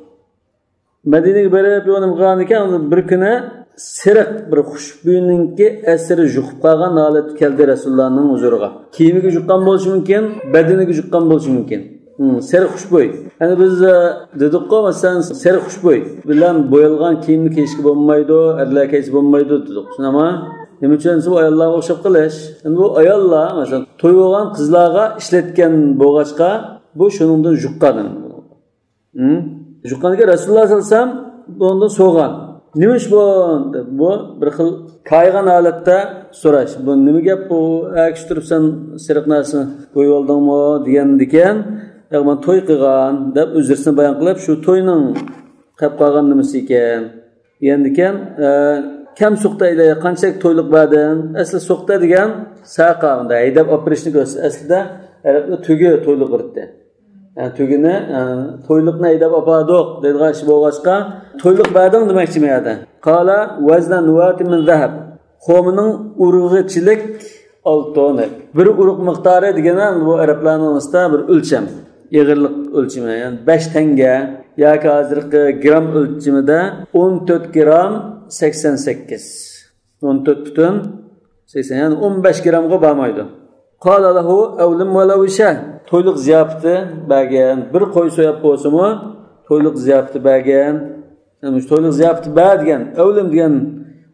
مەدىنىگە بېرىپ، يولنى قىلغاندىكىن، بىر كۈنى سېرىق بىر خۇشبۇينىڭكى ئەسىرى يۇقۇپ قالغان ھالەتتە كەلدى رەسۇلۇللانىڭ ھۇزۇرىغا. كىيىمىگە يۇققان بولۇشى مۇمكىن، بەدىنىگە يۇققان بولۇشى مۇمكىن. ھىم، سېرىق خۇشبۇي. يەنى بىز، ئە، دېدۇققۇ، مەسىلەن، سېرىق خۇشبۇي بىلەن بويالغان كىيىمنى كىيىشكە بولمايدۇ، ئەرلەر كىيسە بولمايدۇ دېدۇق. شۇنداقمۇ؟ نېمە ئۈچۈن دېسە، بۇ ئاياللارغا ئوخشاپ قېلىش. يەنى بۇ ئاياللار، مەسىلەن، توي بولغان قىزلارغا ئىشلەتكەن بولغاچقا، بۇ شۇنىڭدىن يۇققان. ھىم؟ يۇققاندىكىن رەسۇلۇللا سەللەللاھۇ ئەلەيھى ۋەسەللەم بۇنىڭدىن سوغان. نېمە ئىش بۇ؟ دەپ، بۇ بىر خىل كايىغان ھالەتتە سوراش. بۇ نېمە گەپ بۇ؟ ئەگىشتۈرۈپسەن سېرىق نەرسىنى، بويىۋالدىڭمۇ؟ دېگەندىكىن، ياق، مەن توي قىلغان، دەپ ئۆزرىسىنى بايان قىلىپ، شۇ توينىڭ قېلىپ قالغان نېمىسى ئىكەن. دېگەندىكىن، ئە، كەم سۇقتە ئىلەيھا، قانچىلىك تويلۇق بەردىڭ؟ ئەسلى سۇقتە دېگەن ساقا، مۇنداق ھەيدەپ ئاپىرىشنى كۆرسىتىدۇ. ئەسلىدە ئەرەبلەر تۆگە تويلۇق ئۇرۇتتى. يەنى تۆگىنى، ئە، تويلۇقنى ھەيدەپ ئاپاردۇق دەيدىغان ئىش بولغاچقا، تويلۇق بەردىڭ دېمەكچى بۇ يەردە. قال وزن نواة من ذهب. قومىنىڭ ئۇرۇغىچىلىك ئالتۇنى. بىر ئۇرۇق مىقدارى دېگىنى بۇ ئەرەبلەرنىڭ ئارىسىدا بىر ئۆلچەم، ئېغىرلىق ئۆلچىمى. يەنى بەش تەڭگە ياكى ھازىرقى گرام ئۆلچىمىدە ئون تۆت گرام سەكسەن سەككىز. ئون تۆت پۈتۈن سەكسەن، يەنى ئون بەش گرامغا بارمايدۇ. قال له أولم ولو بشاة. تويلۇق زىياپىتى بەرگەن، بىر قوي سويۇپ بولسىمۇ، تويلۇق زىياپىتى بەرگەن. يەنى مۇشۇ تويلۇق زىياپىتى بەر دېگەن، ئەۋلىم دېگەن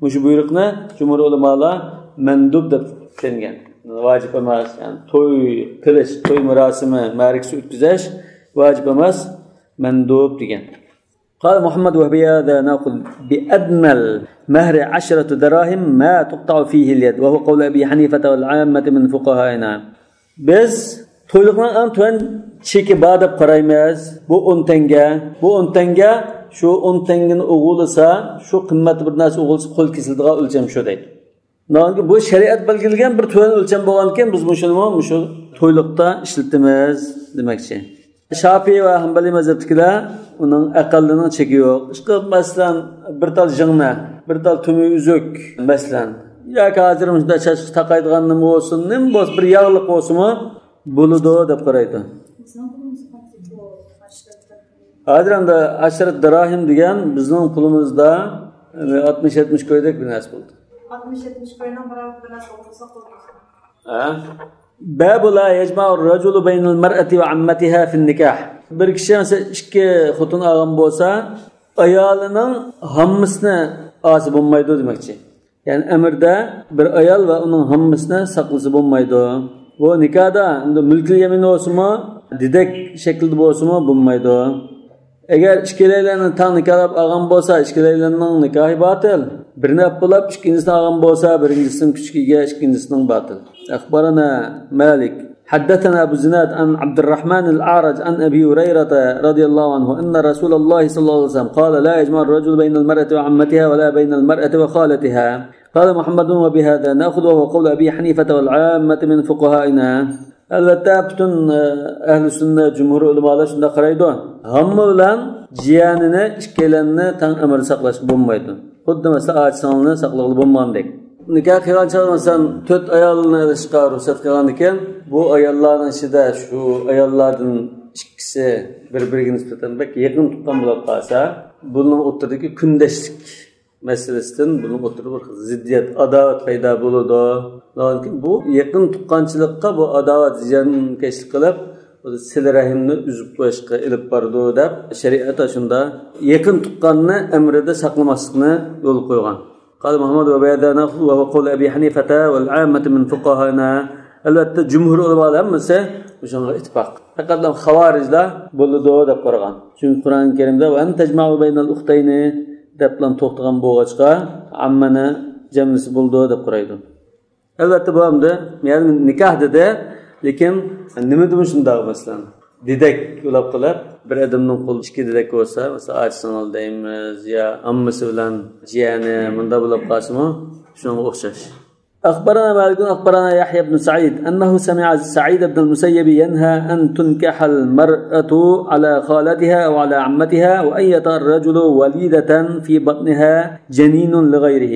مۇشۇ بۇيرۇقنى جۇمھۇر ئۆلىمالار مەندۇب دەپ چۈشەنگەن. ۋاجىپ ئەمەس، يەنى توي قىلىش، توي مۇراسىمى، مەرىكىسى ئۆتكۈزۈش ۋاجىپ ئەمەس، مەندۇب دېگەن. قال محمد: وبهذا نأخذ بأدنى المهر عشرة دراهم ما تقطع فيه اليد، وهو قول أبي حنيفة والعامة من فقهائنا. بىز تويلۇقنىڭ ئەڭ تۆۋەن چېكى بار دەپ قارايمىز. بۇ ئون تەڭگە. بۇ ئون تەڭگە، شۇ ئون تەڭگىنى ئوغۇرلىسا، شۇ قىممەتتە بىر نەرسە ئوغۇرلىسا قول كېسىلىدىغان ئۆلچەم شۇ دەيدۇ. ناھايىتى بۇ شەرىئەت بەلگىلىگەن بىر تۆۋەن ئۆلچەم بولغاندىكىن، بىز مۇشۇنىمۇ مۇشۇ تويلۇقتا ئىشلىتىمىز دېمەكچى. شاپىئىي ۋە ھەمبەلىي مەزھەپتىكىلەر ئۇنىڭ ئەقەللىنىڭ چېكى يوق. ئىشقىلىپ، مەسىلەن، بىر تال ژىڭنە، بىر تال تۈمى ئۈزۈك، مەسىلەن، ياكى ھازىر مۇشۇنداق چاچقا تاقايدىغان نېمە بولسۇن، نېمە بولسا بىر ياغلىق بولسىمۇ بولىدۇ دەپ قارايدۇ. ھازىر ئەمدى ئەشرەت دىراھىم دېگەن بىزنىڭ پۇلىمىزدا ئاتمىش يەتمىش كويدەك بىر نەرسە بولدى. ئاتمىش يەتمىش كوينىڭ بىراۋى بىر نەرسە ئوغرىلىسا قولىمىزدا. ھە؟ باب لا يجمع الرجل بين المرأة وعمتها في النكاح. بىر كىشى مەسىلەن ئىككى خوتۇن ئالغان بولسا، ئايالىنىڭ ھاممىسىنى ئالسا بولمايدۇ دېمەكچى. يەنى ئەمىردە بىر ئايال ۋە ئۇنىڭ ھاممىسىنى ساقلىسا بولمايدۇ. بۇ نىكاھدا ئەمدى مۈلكىل يەمىن بولسىمۇ، دېدەك شەكلىدە بولسىمۇ بولمايدۇ. ئەگەر ئىككىلەيلەننى تەڭ نىكاھلاپ ئالغان بولسا، ئىككىلەيلەننىڭ نىكاھى باتىل. بىرنى ئەپ بولاپ، ئىككىنچىسىنى ئالغان بولسا، بىرىنچىسىنىڭ كۈچىگە ئىككىنچىسىنىڭ باتىل. أخبرنا مالك حدثنا أبو الزناد عن عبد الرحمن الأعرج عن أبي هريرة رضي الله عنه أن رسول الله صلى الله عليه وسلم قال: لا يجمع الرجل بين المرأة وعمتها ولا بين المرأة وخالتها. قال محمد: وبهذا نأخذ، وهو قول أبي حنيفة والعامة من فقهائنا. ئەلۋەتتە، پۈتۈن، ئە، ئەھلى سۈننە، جۇمھۇر ئۆلىمالار شۇنداق قارايدۇ. ھامما بىلەن جىيەنىنى ئىككىيلەننى تەڭ ئەمىردە ساقلاشقا بولمايدۇ. خۇددى مەسىلەن، ئاچا-سىڭىلنى ساقلىغىلى بولمىغاندەك. نىكاھ قىلغان چاغدا مەسىلەن، تۆت ئايالنى ئېلىشقا رۇخسەت قىلغاندىكىن، بۇ ئاياللارنىڭ ئىچىدە شۇ ئاياللاردىن ئىككىسى بىر-بىرىگە نىسبەتەن بەك يېقىن تۇغقان بولۇپ قالسا، بۇنىڭ ئوتتۇرىدىكى كۈندەشلىك مەسىلىسىدىن بۇنىڭ ئوتتۇرىدا بىر خىل زىددىيەت، ئاداۋەت پەيدا بولىدۇ. بۇ يېقىن تۇغقانچىلىققا بۇ ئاداۋەت زىيانكەشلىك قىلىپ، سىلە رەھىمنى ئۈزۈپ قويۇشقا ئېلىپ بارىدۇ دەپ، شەرىئەت ئاشۇندا يېقىن تۇغقاننى ئەمرىدە ساقلىماسلىقنى يولغا قويغان. قال محمد: وبهذا نأخذ، وهو قول أبي حنيفة والعامة من فقهائنا. ئەلۋەتتە، جۇمھۇر ئۆلىمالار ھەممىسى مۇشۇنىڭغا ئىتتىپاق. پەقەتلا خاۋارىجلار بولىدۇ دەپ قارىغان. چۈنكى قۇرئان كەرىمدە «ۋە ئەن تەجمەئۇ بەينەل ئۇختەينى» دەپلا توختىغان بولغاچقا، ئاممىنى جەملىسە بولىدۇ دەپ قارايدۇ. ئەلۋەتتە، بۇ ئەمدى، يەنى نىكاھ دېدى، لېكىن نېمىدىمۇ شۇنداق، مەسىلەن، دېدەك يولاپ قىلىپ، بىر ئادەمنىڭ قولىدا ئىككى دېدەك بولسا، مەسىلەن، ئاچا-سىڭىل دەيمىز يا ئاممىسى بىلەن جىيەنى، مۇنداق بولۇپ قالسىمۇ، شۇنىڭغا ئوخشاش. أخبرنا مالك أخبرنا يحيى بن سعيد أنه سمع سعيد بن المسيب ينهى أن تنكح المرأة على خالتها أو على عمتها وأن يطأ الرجل وليدة في بطنها جنين لغيره.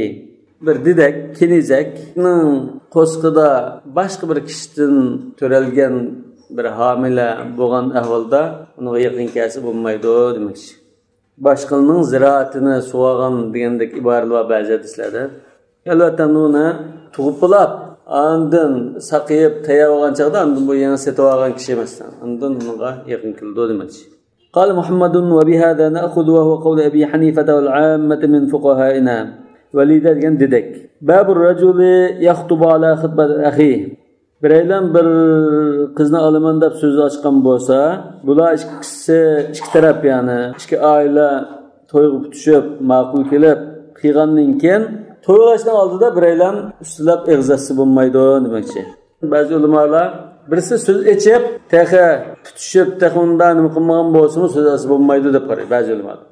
بىر دېدەك، كېنىزەكنىڭ قورسىقىدا باشقا بىر كىشىدىن تۆرەلگەن بىر ھامىلە بولغان ئەھۋالدا ئۇنىڭغا يېقىن كەلسە بولمايدۇ دېمەكچى. باشقىلارنىڭ زىرائىتىنى سۇۋارغان دېگەندەك ئىبارىلەر بار بەزى ھەدىسلەردە. ئەلۋەتتە، ئۇنى تۇغۇپ بولاپ، ئاندىن ساقىيىپ، تەييار بولغان چاغدا ئاندىن بۇ يېڭى سېتىۋالغان كىشى، مەسىلەن، ئاندىن ئۇنىڭغا يېقىن كېلىدۇ دېمەكچى. قال محمد: وبهذا نأخذ، وهو قول أبي حنيفة والعامة من فقهائنا. ۋەلىدە دېگەن دېدەك. باب الرجل يخطب على خطبة أخيه. بىرەيلەن بىر قىزنى ئالىمەن دەپ سۆز ئاچقان بولسا، بۇلار ئىككىسى، ئىككى تەرەپ، يەنى ئىككى ئائىلە تويغا پۈتۈشۈپ، ماقۇل كېلىپ قىلغاندىن كېيىن، تويلاشنىڭ ئالدىدا بىرەيلەن ئۈستىلەپ ئېغىز ئاچسا بولمايدۇ دېمەكچى. بەزى ئۆلىمالار بىرسى سۆز ئېچىپ، تېخى پۈتۈشۈپ، تېخى ئۇنداق نېمە قىلمىغان بولسىمۇ سۆز ئاچسا بولمايدۇ دەپ قارايدۇ بەزى ئۆلىمالار.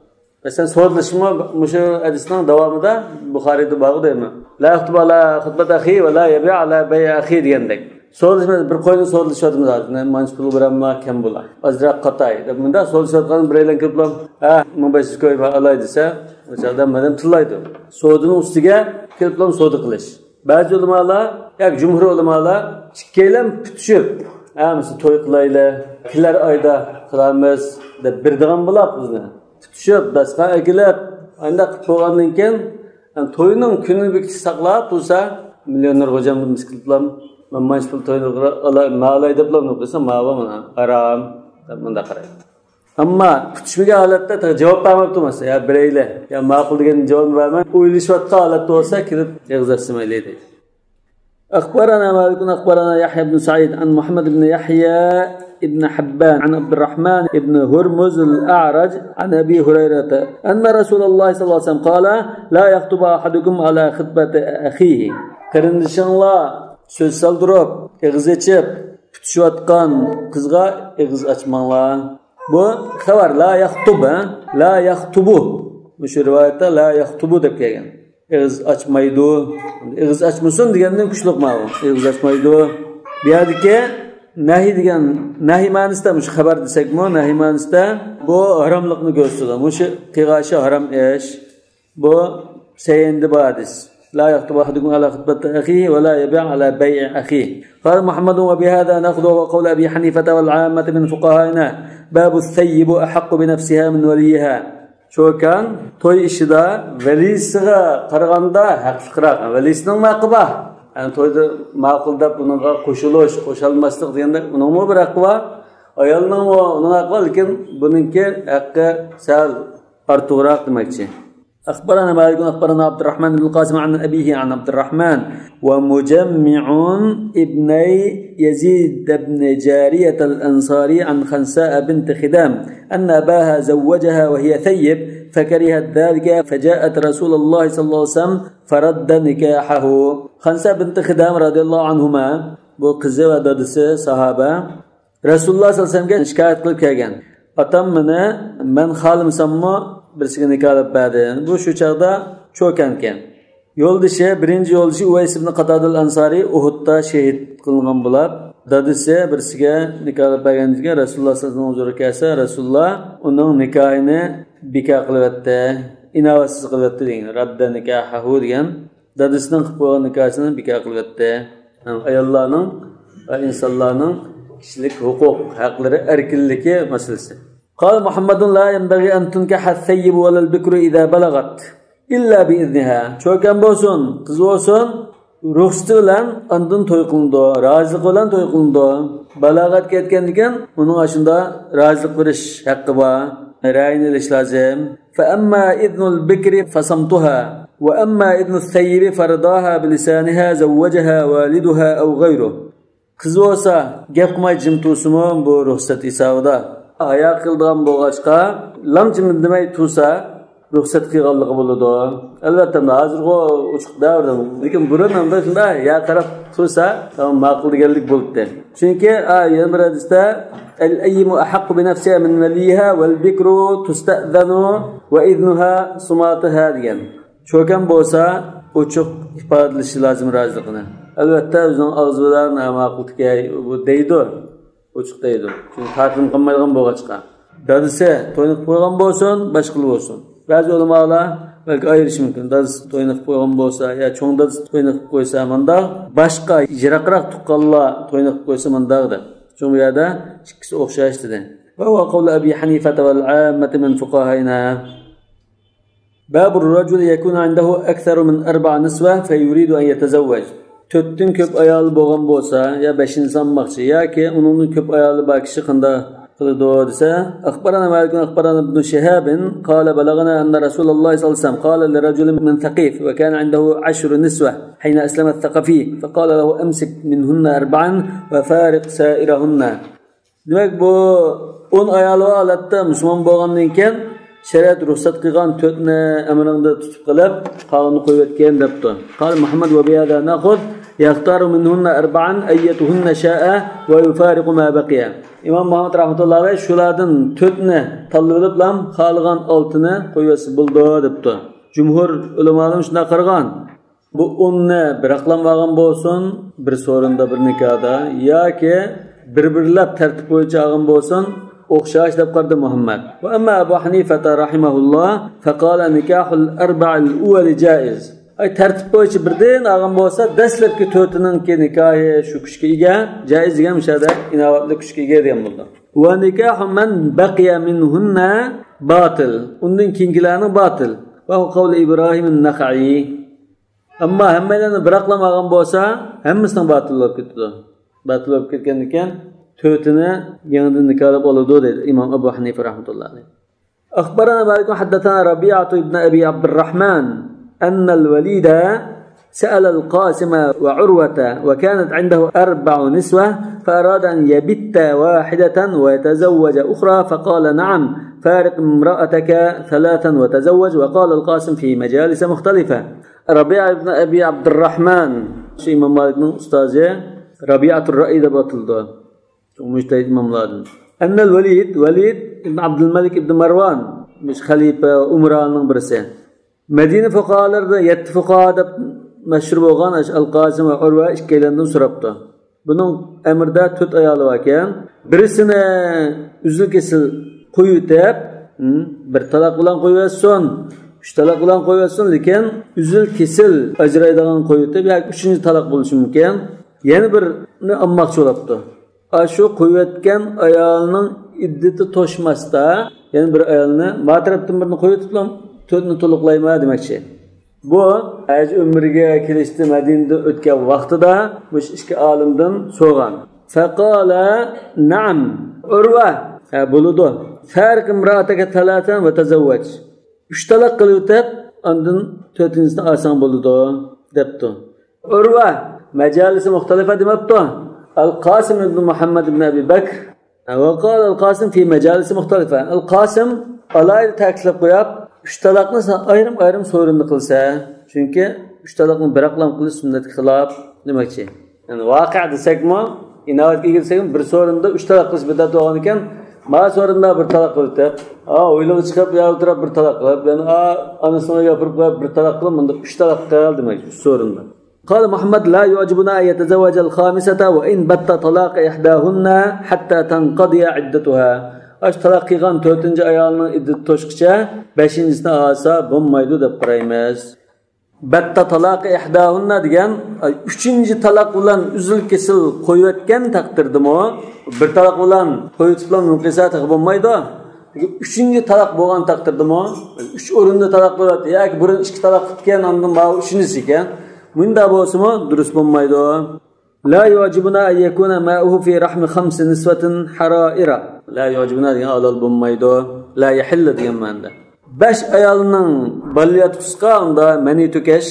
مەسىلەن، سودىلىشىمۇ مۇشۇ ھەدىسنىڭ داۋامىدا بۇخارىيدا بارغۇ دەيمەن. لا يخطب على خطبة أخيه ولا يبيع على بيع أخيه دېگەندەك. سودىلىشىمىز، بىر قوينى سودىلىشىۋاتىمىز ھازىر. مانچە پۇل بېرەمما، كەم بولا. ئازراق قاتاي دەپ مۇنداق سودىلىشىۋاتقان بىرەيلەن كېلىپلا، ھە، مىڭ بەش يۈز كوي بار ئالاي دېسە، ئۇ چاغدا مەدەم تىللايدۇ. سودىنىڭ ئۈستىگە كېلىپلا سودا قىلىش. بەزى ئۆلىمالار، ياكى جۇمھۇر ئۆلىمالار ئىككىيلەن پۈتۈشۈپ، ھەممىسى توي قىلايلى، كېلەر ئايدا قىلارمىز دەپ بېرىدىغان بولاپ بىزنى. پۈتۈشۈپ، داستىخان ئەكېلىپ، ئانداق قىلىپ بولغاندىن كېيىن، يەنى توينىڭ كۈنىنى بىر كىشى ساقلاپ تۇرسا، مىليونېر خوجام بىر مىسكىلتلام، مەن مانچە پۇل توينى ئالاي، مالاي دەپلا قىلسا، ماۋۇ مانا ھارام دەپ مۇنداق قارايدۇ. ئەمما پۈتۈشمىگەن ھالەتتە تېخى جاۋاب بەرمەپتۇ مەسىلەن، يا بېرەيلى، يا ماقۇل دېگەن جاۋابنى بەرمەي ئويلىشىۋاتقان ھالەتتە بولسا كېلىپ ئېغىز ئاچسا مەيلى دەيدۇ. أخبرنا مالك أخبرنا يحيى بن سعيد عن محمد بن يحيى بن حبان عن عبد الرحمن بن هرمز الأعرج عن أبي هريرة أن رسول الله صلى الله عليه وسلم قال: لا يخطب أحدكم على خطبة أخيه. قېرىندىشىڭلار سۆز سالدۇرۇپ، ئېغىز ئېچىپ، پۈتۈشۈۋاتقان قىزغا ئېغىز ئاچماڭلار. بۇ خەۋەر، لا يخطب، ھە؟ لا يخطب. مۇشۇ رىۋايەتتە لا يخطب دەپ كەلگەن. ئېغىز ئاچمايدۇ. ئېغىز ئاچمىسۇن دېگەندىن كۈچلۈك ماۋۇ. ئېغىز ئاچمايدۇ. بۇ يەردىكى نەھى دېگەن، نەھى مەنىسىدە مۇشۇ خەۋەر دېسەكمۇ، نەھى مەنىسىدە بۇ ھاراملىقنى كۆرسىتىدۇ. مۇشۇ قىلغان ئىشى ھارام ئىش. بۇ سەھىھىندە بار ھەدىس. لا يخطب أحدكم على خطبة أخيه ولا يبيع على بيع أخيه. قال محمد: وبهذا نأخذ وهو قول أبي حنيفة والعامة من فقهائنا. باب الثيب أحق بنفسها من وليها. چوكان توي ئىشىدا ۋەلىسىگە قارىغاندا ھەقلىقراق. ۋەلىسىنىڭمۇ ھەققى بار. يەنى تويدا ماقۇل دەپ ئۇنىڭغا قوشۇلۇش، قوشالماسلىق دېگەندەك ئۇنىڭمۇ بىر ھەققى بار. ئايالنىڭمۇ ئۇنىڭ ھەققى بار، لېكىن بۇنىڭكى ھەققى سەل ئارتۇقراق دېمەكچى. أخبرنا مالك أخبرنا عبد الرحمن بن القاسم عن أبيه عن عبد الرحمن ومجمع ابني يزيد بن جارية الأنصاري عن خنساء بنت خدام أن أباها زوجها وهي ثيب فكرهت ذلك فجاءت رسول الله صلى الله عليه وسلم فرد نكاحه. خنساء بنت خدام رضي الله عنهما، بۇ قىزى ۋە دادىسى ساھابە، رەسۇلۇللاھ سەللەللاھۇ ئەلەيھى ۋەسەللەمگە شىكايەت قىلىپ كەلگەن. ئاتام مېنى مەن خالىمىساممۇ بىرسىگە نىكاھلاپ بەردى. بۇ شۇ چاغدا چوكانكەن. يولدىشى، بىرىنچى يولدىشى ئۇۋەيس ئىبن قاتادىل ئەنسارى ئۇھۇدتا شېھىت قىلىنغان بولاپ، دادىسى بىرسىگە نىكاھلاپ بەرگەندىن كېيىن رەسۇلۇللاھ سەللەللاھۇ ئەلەيھى ۋەسەللەمنىڭ ھۇزۇرىغا كەلسە، رەسۇلۇللاھ ئۇنىڭ نىكاھىنى بىكار قىلىۋەتتى، ئىناۋەتسىز قىلىۋەتتى دېگەن. رەددە نىكاھەھۇ دېگەن. دادىسىنىڭ قىلىپ قويغان نىكاھىنى بىكار قىلىۋەتتى. ئاياللارنىڭ ۋە ئىنسانلارنىڭ كىشىلىك ھوقۇق، ھەقلىرى، ئەركىنلىكى مەسىلىسى. قال محمد: لا ينبغي أن تنكح الثيب ولا البكر إذا بلغت إلا بإذنها. چوكان بولسۇن، قىز بولسۇن، رۇخسىتى بىلەن ئاندىن توي قىلىنىدۇ، رازىلىقى بىلەن توي قىلىنىدۇ. بالاغەتكە يەتكەندىن كېيىن ئۇنىڭ ئاشۇنداق رازىلىق بېرىش ھەققى بار، رەيىنى ئېلىش لازىم. فأما إذن البكر فصمتها، وأما إذن الثيب فرضاها بلسانها زوجها والدها أو غيره. قىز بولسا گەپ قىلماي جىم تۇرسىمۇ بۇ رۇخسەت ھېسابىدا. ھايا قىلىدىغان بولغاچقا لام جىم ئىندىمەي تۇرسا رۇخسەت قىلغانلىقى بولىدۇ. ئەلۋەتتە، ھازىرغۇ ئوچۇق دەۋردە، لېكىن بۇرۇن ئاندا شۇنداق يا قاراپ تۇرسا تامام ماقۇل دېگەنلىك بولاتتى. چۈنكى، ئا، يەنە بىر ھەدىستە، الأيم أحق بنفسها من وليها والبكر تستأذن وإذنها صماتها دېگەن. چوكان بولسا ئوچۇق ئىپادىلىشى لازىم رازىلىقىنى. ئەلۋەتتە، ئۆزىنىڭ ئاغزى بىلەن، ھە، ماقۇل تىكەي، بۇ دەيدۇ. ئوچۇق دەيدۇ. چۈنكى تارتىنىپ قالمايدىغان بولغاچقا. دادىسى توينى قىلىپ قويغان بولسۇن، باشقىلا بولسۇن. بەزى ئۆلىمالار بەلكى ئايرىشى مۇمكىن. دادىسى توينى قىلىپ قويغان بولسا، يا چوڭ دادىسى توينى قىلىپ قويسا مانداق، باشقا يىراقراق تۇغقانلار توينى قىلىپ قويسا مانداق دەپ. شۇڭا بۇ يەردە ئىككىسى ئوخشاش دېدى. وهو قول أبي حنيفة والعامة من فقهائنا. باب الرجل يكون عنده أكثر من أربع نسوة فيريد أن يتزوج. تۆتتىن كۆپ ئايالى بولغان بولسا، يا بەشىنچىسى ئالماقچى ياكى ئۇنىڭدىن كۆپ ئايالى بار كىشى قانداق قىلىدۇ دېسە، أخبرنا مالك أخبرنا ابن شهاب قال بلغنا أن رسول الله صلى الله عليه وسلم قال لرجل من ثقيف وكان عنده عشر نسوة حين أسلم الثقفي فقال له: أمسك منهن أربعا وفارق سائرهن. دېمەك، بۇ ئون ئايالى بار ھالەتتە مۇسۇلمان بولغاندىن كېيىن شەرىئەت رۇخسەت قىلغان تۆتنى ئەمرىڭدە تۇتۇپ قېلىپ، قالغىنىنى قويۇۋەتكىن دەپتۇ. قال محمد: وبهذا نأخذ، يختار منهن أربعا أيتهن شاء ويفارق ما بقي. ئىمام مۇھەممەد رەھمەتۇللاھى ئەلەيھ شۇلاردىن تۆتنى تاللىۋېلىپلا خالىغان ئالتىنى قويۇۋەتسە بولىدۇ دەپتۇ. جۇمھۇر ئۆلىمالىرىمۇ شۇنداق قارىغان. بۇ ئوننى بىراقلام ئالغان بولسۇن، بىر سورۇندا، بىر نىكاھدا، ياكى بىر-بىرلەپ تەرتىپ بويىچە ئالغان بولسۇن، ئوخشاش دەپ قارىدى مۇھەممەد. وأما أبو حنيفة رحمه الله فقال نكاح الأربع الأول جائز. ئاي، تەرتىپ بويىچە بىردىن ئالغان بولسا، دەسلەپكى تۆتىنىڭكى نىكاھى شۇ كۈچكە ئىگە، جائىز دېگەن مۇشۇ يەردە ئىناۋەتلىك كۈچكە ئىگە دېگەن بولىدۇ. ونكاح من بقي منهن باطل. ئۇندىن كېيىنكىلەرنىڭ باتىل. وهو قول إبراهيم النخعي. ئەمما ھەممەيلەننى بىراقلام ئالغان بولسا، ھەممىسىنىڭ باتىل بولۇپ كېتىدۇ. باتىل بولۇپ كەتكەندىن كېيىن، تۆتىنى يېڭىدىن نىكاھلاپ ئالىدۇ، دەيدۇ ئىمام ئەبۇ ھەنىفە رەھمەتۇللاھى ئەلەيھ. أخبرنا مالك حدثنا ربيعة بن أبي عبد الرحمن أن الوليد سأل القاسم وعروة وكانت عنده أربع نسوة فأراد أن يبت واحدة ويتزوج أخرى فقال: نعم، فارق امرأتك ثلاثا وتزوج. وقال القاسم في مجالس مختلفة. ربيعة بن أبي عبد الرحمن، شۇ ئىمام مالىكنىڭ ئۇستازى، رابىئەتۇر رەئى دەپ ئاتىلىدۇ. مۇجتەھىد ئىماملاردىن. ئەننەل ۋەلىد، ۋەلىد ئىبن ئابدۇلمەلىك ئىبن مەرۋان، مۇشۇ خەلىپە، ئۇمرانىڭ بىرسى. مەدىنە فۇقاھالىرىدا يەتتە فۇقاھا دەپ مەشھۇر بولغان ئەش-، ئەل قاسىم ۋە ئۇرۋە ئىككىيلەندىن سوراپتۇ. بۇنىڭ ئەمرىدە تۆت ئايالى باركەن. بىرسىنى ئۈزۈل-كېسىل قويۇۋېتىپ، ھىم، بىر تالاق بىلەن قويۇۋەتسۇن، ئۈچ تالاق بىلەن قويۇۋەتسۇن، لېكىن ئۈزۈل-كېسىل ئاجرايدىغان قويۇۋېتىپ، ياكى ئۈچىنچى تالاق بولۇشى مۇمكىن. يەنە بىرنى ئالماقچى بولۇپتۇ. ئاشۇ قويۇۋەتكەن ئايالنىڭ ئىددىتى توشماستا، يەنە بىر ئايالنى، ما تەرەپتىن بىرنى قويۇۋېتىپلا، تۆتنى تولۇقلايمەن دېمەكچى. بۇ ھەج ئۆمرىگە كېلىشتە مەدىنىدىن ئۆتكەن ۋاقتىدا مۇشۇ ئىككى ئالىمدىن سورىغان. فقال: نعم، ئۇرۋە، ھە، بولىدۇ. فارق امرأتك ثلاثا وتزوج. ئۈچ تالاق قىلىۋېتىپ، ئاندىن تۆتىنچىسىنى ئالساڭ بولىدۇ، دەپتۇ. ئۇرۋە مەجالىسى مۇختەلىفە دېمەپتۇ. ئەل قاسىم ئىبن مۇھەممەد ئىبن ئەبى بەكر. ۋەقال ئەل قاسىم فى مەجالىسى مۇختەلىفە. ئەل قاسىم ئالاھىدە تەكىتلەپ قويۇپ، ئۈچ تالاقنى سەن ئايرىم-ئايرىم سورۇندا قىلسا. چۈنكى ئۈچ تالاقنى بىراقلام قىلىش سۈننەتكە خىلاپ دېمەكچى. يەنى ۋاقىئە دېسەكمۇ، ئىناۋەتكە ئىگە دېسەكمۇ، بىر سورۇندا ئۈچ تالاق قىلىش بىدئەت بولغان ئىكەن، ما سورۇندا بىر تالاق قىلىپ، ھا، ھويلىغا چىقىپ، يا ئولتۇرۇپ بىر تالاق قىلىپ، يەنە، ئا، ئانىسىنىڭ ئۆيىگە ئاپىرىپ قويۇپ بىر تالاق قىلىپ، مۇنداق ئۈچ تالاق قىل دېمەكچى، ئۈچ سورۇندا. قال محمد: لا يعجبنا أن يتزوج الخامسة وإن بت طلاق إحداهن حتى تنقضي عدتها. ئاشۇ تالاق قىلغان تۆتىنچى ئايالنىڭ ئىددىتى توشقىچە بەشىنچىسىنى ئالسا بولمايدۇ دەپ قارايمىز. بەتتە تالاقى ئىھداھۇننا دېگەن، ئۈچىنچى تالاق بىلەن ئۈزۈل-كېسىل قويۇۋەتكەن تەقدىردىمۇ، بىر تالاق بىلەن قويۇۋېتىپلا نۇقىسا تېخى بولمايدۇ. ئۈچىنچى تالاق بولغان تەقدىردىمۇ، ئۈچ ئورۇندا تالاق بولۇۋەتتى ياكى بۇرۇن ئىككى تالاق قىلىپكەن، ئاندىن ماۋۇ ئۈچىنچىسى ئىكەن، مۇنداق بولسىمۇ دۇرۇس بولمايدۇ. لا يعجبنا أن يكون ماؤه في رحم خمس نسوة حرائر. لا يعجبنا دېگەن ھالال بولمايدۇ. لا يحل دېگەن مەنىدە. بەش ئايالنىڭ بالىياتقۇسىغا ئۇندا مەنى تۆكۈش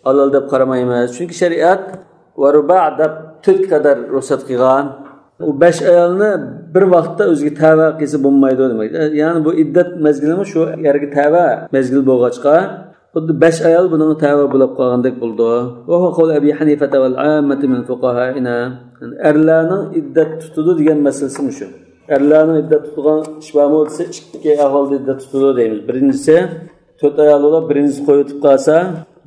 ھالال دەپ قارىمايمىز. چۈنكى شەرىئەت ۋە رۇبا دەپ تۆتكە قەدەر رۇخسەت قىلغان. ئۇ بەش ئايالنى بىر ۋاقىتتا ئۆزىگە تەۋە قىلسا بولمايدۇ دېمەك. يەنى بۇ ئىددەت مەزگىلىمۇ شۇ يەرگە تەۋە مەزگىل بولغاچقا، خۇددى بەش ئايال بۇنىڭغا تەۋە بولاپ قالغاندەك بولىدۇ. وهو قول أبي حنيفة والعامة من فقهائنا. ئەرلەرنىڭ ئىددەت تۇتىدۇ دېگەن مەسىلىسى مۇشۇ. ئەرلەرنىڭ ئىددەت تۇتىدىغان ئىش بارمۇ دېسە، ئىككى ئەھۋالدا ئىددەت تۇتىدۇ دەيمىز. بىرىنچىسى، تۆت ئايال بولاپ، بىرىنچىسى قويۇۋېتىپ قالسا،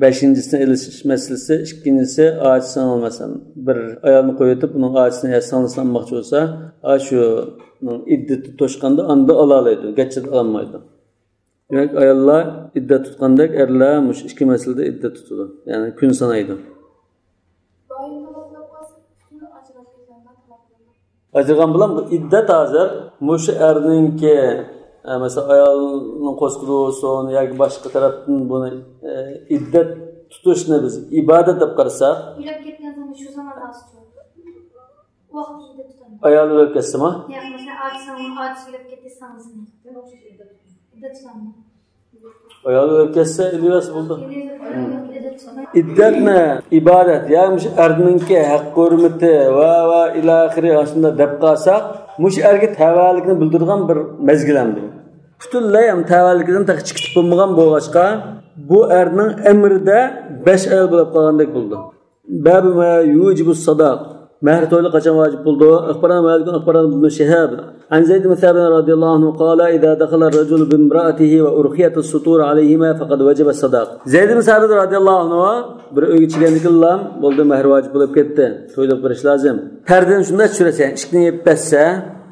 بەشىنچىسىنى ئېلىش مەسىلىسى، ئىككىنچىسى، ئاچىسىنى ئالماسا، بىر ئايالنى قويۇۋېتىپ، ئۇنىڭ ئاچىسىنى يا سىڭلىسىنى ئالماقچى بولسا، ئاشۇنىڭ ئىددىتى توشقاندا ئاندا ئالالايدۇ، گەچچىدە ئالالمايدۇ. دېمەك، ئاياللار ئىددەت تۇتقاندەك، ئەرلەر مۇشۇ ئىككى مەسىلىدە ئىددەت تۇتىدۇ، يەنى كۈن سانايدۇ. ئاجرىغان بىلەن بۇ ئىددەت ھازىر مۇشۇ ئەرنىڭكى، ئە، مەسىلەن، ئايالنىڭ قورسىقىدا بولسۇن ياكى باشقا تەرەپتىن بۇنى، ئە، ئىددەت تۇتۇشنى بىز ئىبادەت دەپ قارىساق، ئۆلۈپ كەتكەن زامان شۇ زامان ئاسىدۇ. ۋاقتى ئىددەت تۇتامدۇ؟ ئايالى ئۆلۈپ كەتسىمۇ؟ ياق، مەسىلەن، ئاچىسىڭ، ئاچىسى ئۆلۈپ كەتتى، سىڭلىسى ئىددەت تۇتامدۇ؟ ئايالى ئۆلۈپ كەتسە، ئېلىۋەرسە بولدى. ئىددەتنى ئىبادەت، يا مۇشۇ ئەرنىڭكى ھەق ھۆرمىتى ۋە، ۋە ئىلاخىرى ئاشۇنداق دەپ قالساق، مۇشۇ ئەرگە تەۋەلىكنى بىلدۈرىدىغان بىر مەزگىل ئەمدى. پۈتۈنلەي ھەم تەۋەلىكىدىن تېخى چىقىپ بولمىغان بولغاچقا، بۇ ئەرنىڭ ئەمرىدە بەش ئايال بولاپ قالغاندەك بولىدۇ. باب ما يوجب الصداق. مەھىر تويلۇق قاچان ۋاجىپ بولىدۇ؟ أخبرنا مالك أخبرنا ابن شهاب عن زيد بن ثابت رضي الله عنه قال: إذا دخل الرجل بامرأته وأرخيت الستور عليهما فقد وجب الصداق. زەيد ئىبن سابىت رازىياللاھۇ ئەنھۇ بىر ئۆيگە چىققاندىن كېيىنلا، بولدى، مەھىر ۋاجىپ بولۇپ كەتتى، تويلۇق بېرىش لازىم. پەردىنى شۇنداق چۈشۈرەسەن، ئىشىكنى يېپىپ بەرسە،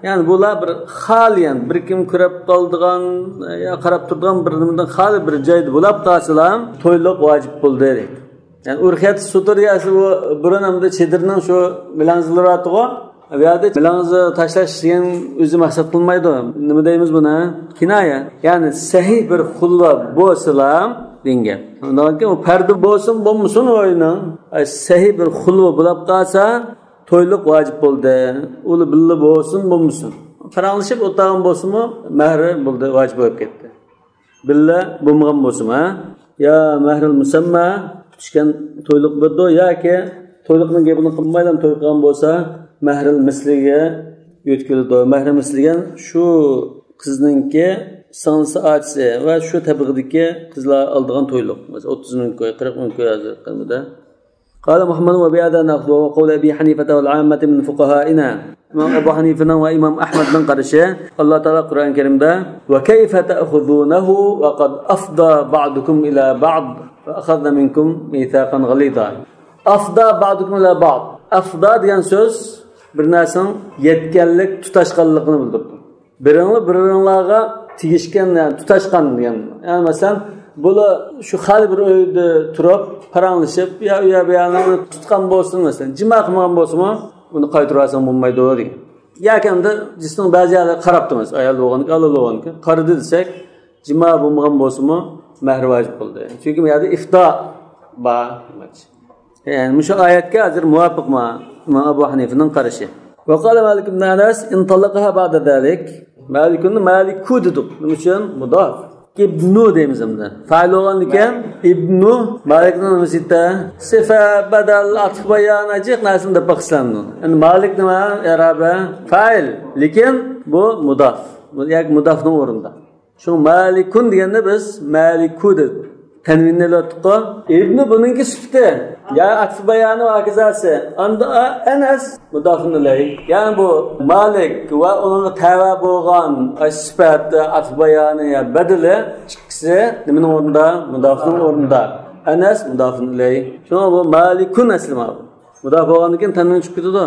يەنى بۇلار بىر خالىيەن، بىر كىم كۆرۈپ قالىدىغان يا قاراپ تۇرىدىغان بىر نېمىدىن خالىي بىر جايدا بولاپ قالسىلا، تويلۇق ۋاجىپ بولدى دەيدۇ. يەنى ئۇرخىيەت سۇدۇر دېگەن ئەسلى بۇ بۇرۇن ئەمدى چېدىرنىڭ شۇ مېلەڭزىلىرى بارتىغۇ، ئۇ يەردە مېلەڭزا تاشلاش دېگەن ئۆزى مەقسەت قىلمايدۇ. نېمە دەيمىز بۇنى؟ كىنايە. يەنى سەھىھ بىر خۇلۋا بولسىلا دېگەن گەپ. ئۇنداقكەن ئۇ پەردە بولسۇن بولمىسۇن ئۆينىڭ، ئە، سەھىھ بىر خۇلۋا بولاپ قالسا، تويلۇق ۋاجىپ بولدى. ئۇلار بىللە بولسۇن، بولمىسۇن. پاراڭلىشىپ ئولتۇرغان بولسىمۇ، مەھرى بولدى، ۋاجىپ بولۇپ كەتتى. بىللە بولمىغان بولسىمۇ، ھە؟ يا مەھرىل مۇسەمما، پۈتۈشكەن تويلۇق بېرىدۇ، ياكى تويلۇقنىڭ گېپىنى قىلمايلا توي قىلغان بولسا، مەھرىل مىسلىگە يۆتكىلىدۇ. مەھرىل مىسلى دېگەن شۇ قىزنىڭكى سىڭلىسى، ئاچىسى ۋە شۇ تەبىقىدىكى قىزلار ئالىدىغان تويلۇق. مەسىلەن، ئوتتۇز مىڭ كوي، قىرىق مىڭ كوي ھازىرقى كۈندە. قال محمد وبهذا نأخذ وهو قول أبي حنيفة والعامة من فقهائنا. ئىمام ئەبۇ ھەنىفىنىڭ ۋە ئىمام ئەھمەدنىڭ قارىشى، ئاللا تائالا قۇرئان كەرىمدە، وكيف تأخذونه وقد أفضى بعضكم إلى بعض وأخذ منكم ميثاقا غليظا. أفضى بعضكم إلى بعض. ئەفدا دېگەن سۆز بىر نەرسىنىڭ يەتكەنلىك، تۇتاشقانلىقىنى بىلدۈرىدۇ. بىرىڭلار بىرىڭلارغا تېگىشكەن، يەنى تۇتاشقان دېگەن. يەنى مەسىلەن، بۇلار شۇ خالىي بىر ئۆيدە تۇرۇپ، پاراڭلىشىپ، يا ئۇ يا بۇ يەرنى تۇتقان بولسۇن، مەسىلەن، جىما قىلمىغان بولسىمۇ، ئۇنى قايتۇرۇۋالساڭ بولمايدۇ دېگەن. ياكى ئەمدى جىسمنىڭ بەزى يەرلىرى قاراپتۇ، مەسىلەن، ئايال بولغانكى، ئايال بولغانكى، قارىدى دېسەك، جىما بولمىغان بولسىمۇ، مەھرى ۋاجىپ بولدى. چۈنكى بۇ يەردە ئىفدا بار. يەنى مۇشۇ ئايەتكە ھازىر مۇۋاپىق ما-، ما ئەبۇ ھەنىفىنىڭ قارىشى. وقال مالك بن أنس إن طلقها بعد ذلك. مالكنى مالكۇ دېدۇق. نېمە ئۈچۈن؟ مۇداف. ئىبنۇ دەيمىز ئەمدى. فائىل بولغاندىكىن ئىبنۇ مالىكنىڭ نېمىسى يېتە؟ سىفە، بەدەل، ئاتىپ بايان، جىق نەرسىنى دەپ باقسىلەمدۇ. ئەمدى مالىك نېمە؟ ئىرابە فائىل. لېكىن بۇ مۇداف. بۇ ياكى مۇدافنىڭ ئورنىدا. شۇ مالىكۇن دېگەندە بىز مالىكۇ دەپ تەنۋىننى ئېلىۋەتتۇققۇ. ئىبنى بۇنىڭكى سۈپىتى. يا ئاتىپ بايانى ۋە ھاكازاسى. ئاندا ئەنەس مۇدافۇن ئىلەيھ. يەنى بۇ مالىك ۋە ئۇنىڭغا تەۋە بولغان سۈپەت، ئاتىپ بايانى يا بەدىلى ئىككىسى نېمىنىڭ ئورنىدا؟ مۇدافۇننىڭ ئورنىدا. ئەنەس مۇدافۇن ئىلەيھ. شۇڭا بۇ مالىكۇن ئەسلى ماۋۇ. مۇداف بولغاندىن كېيىن تەنۋىن چىقىپ كېتىدۇ.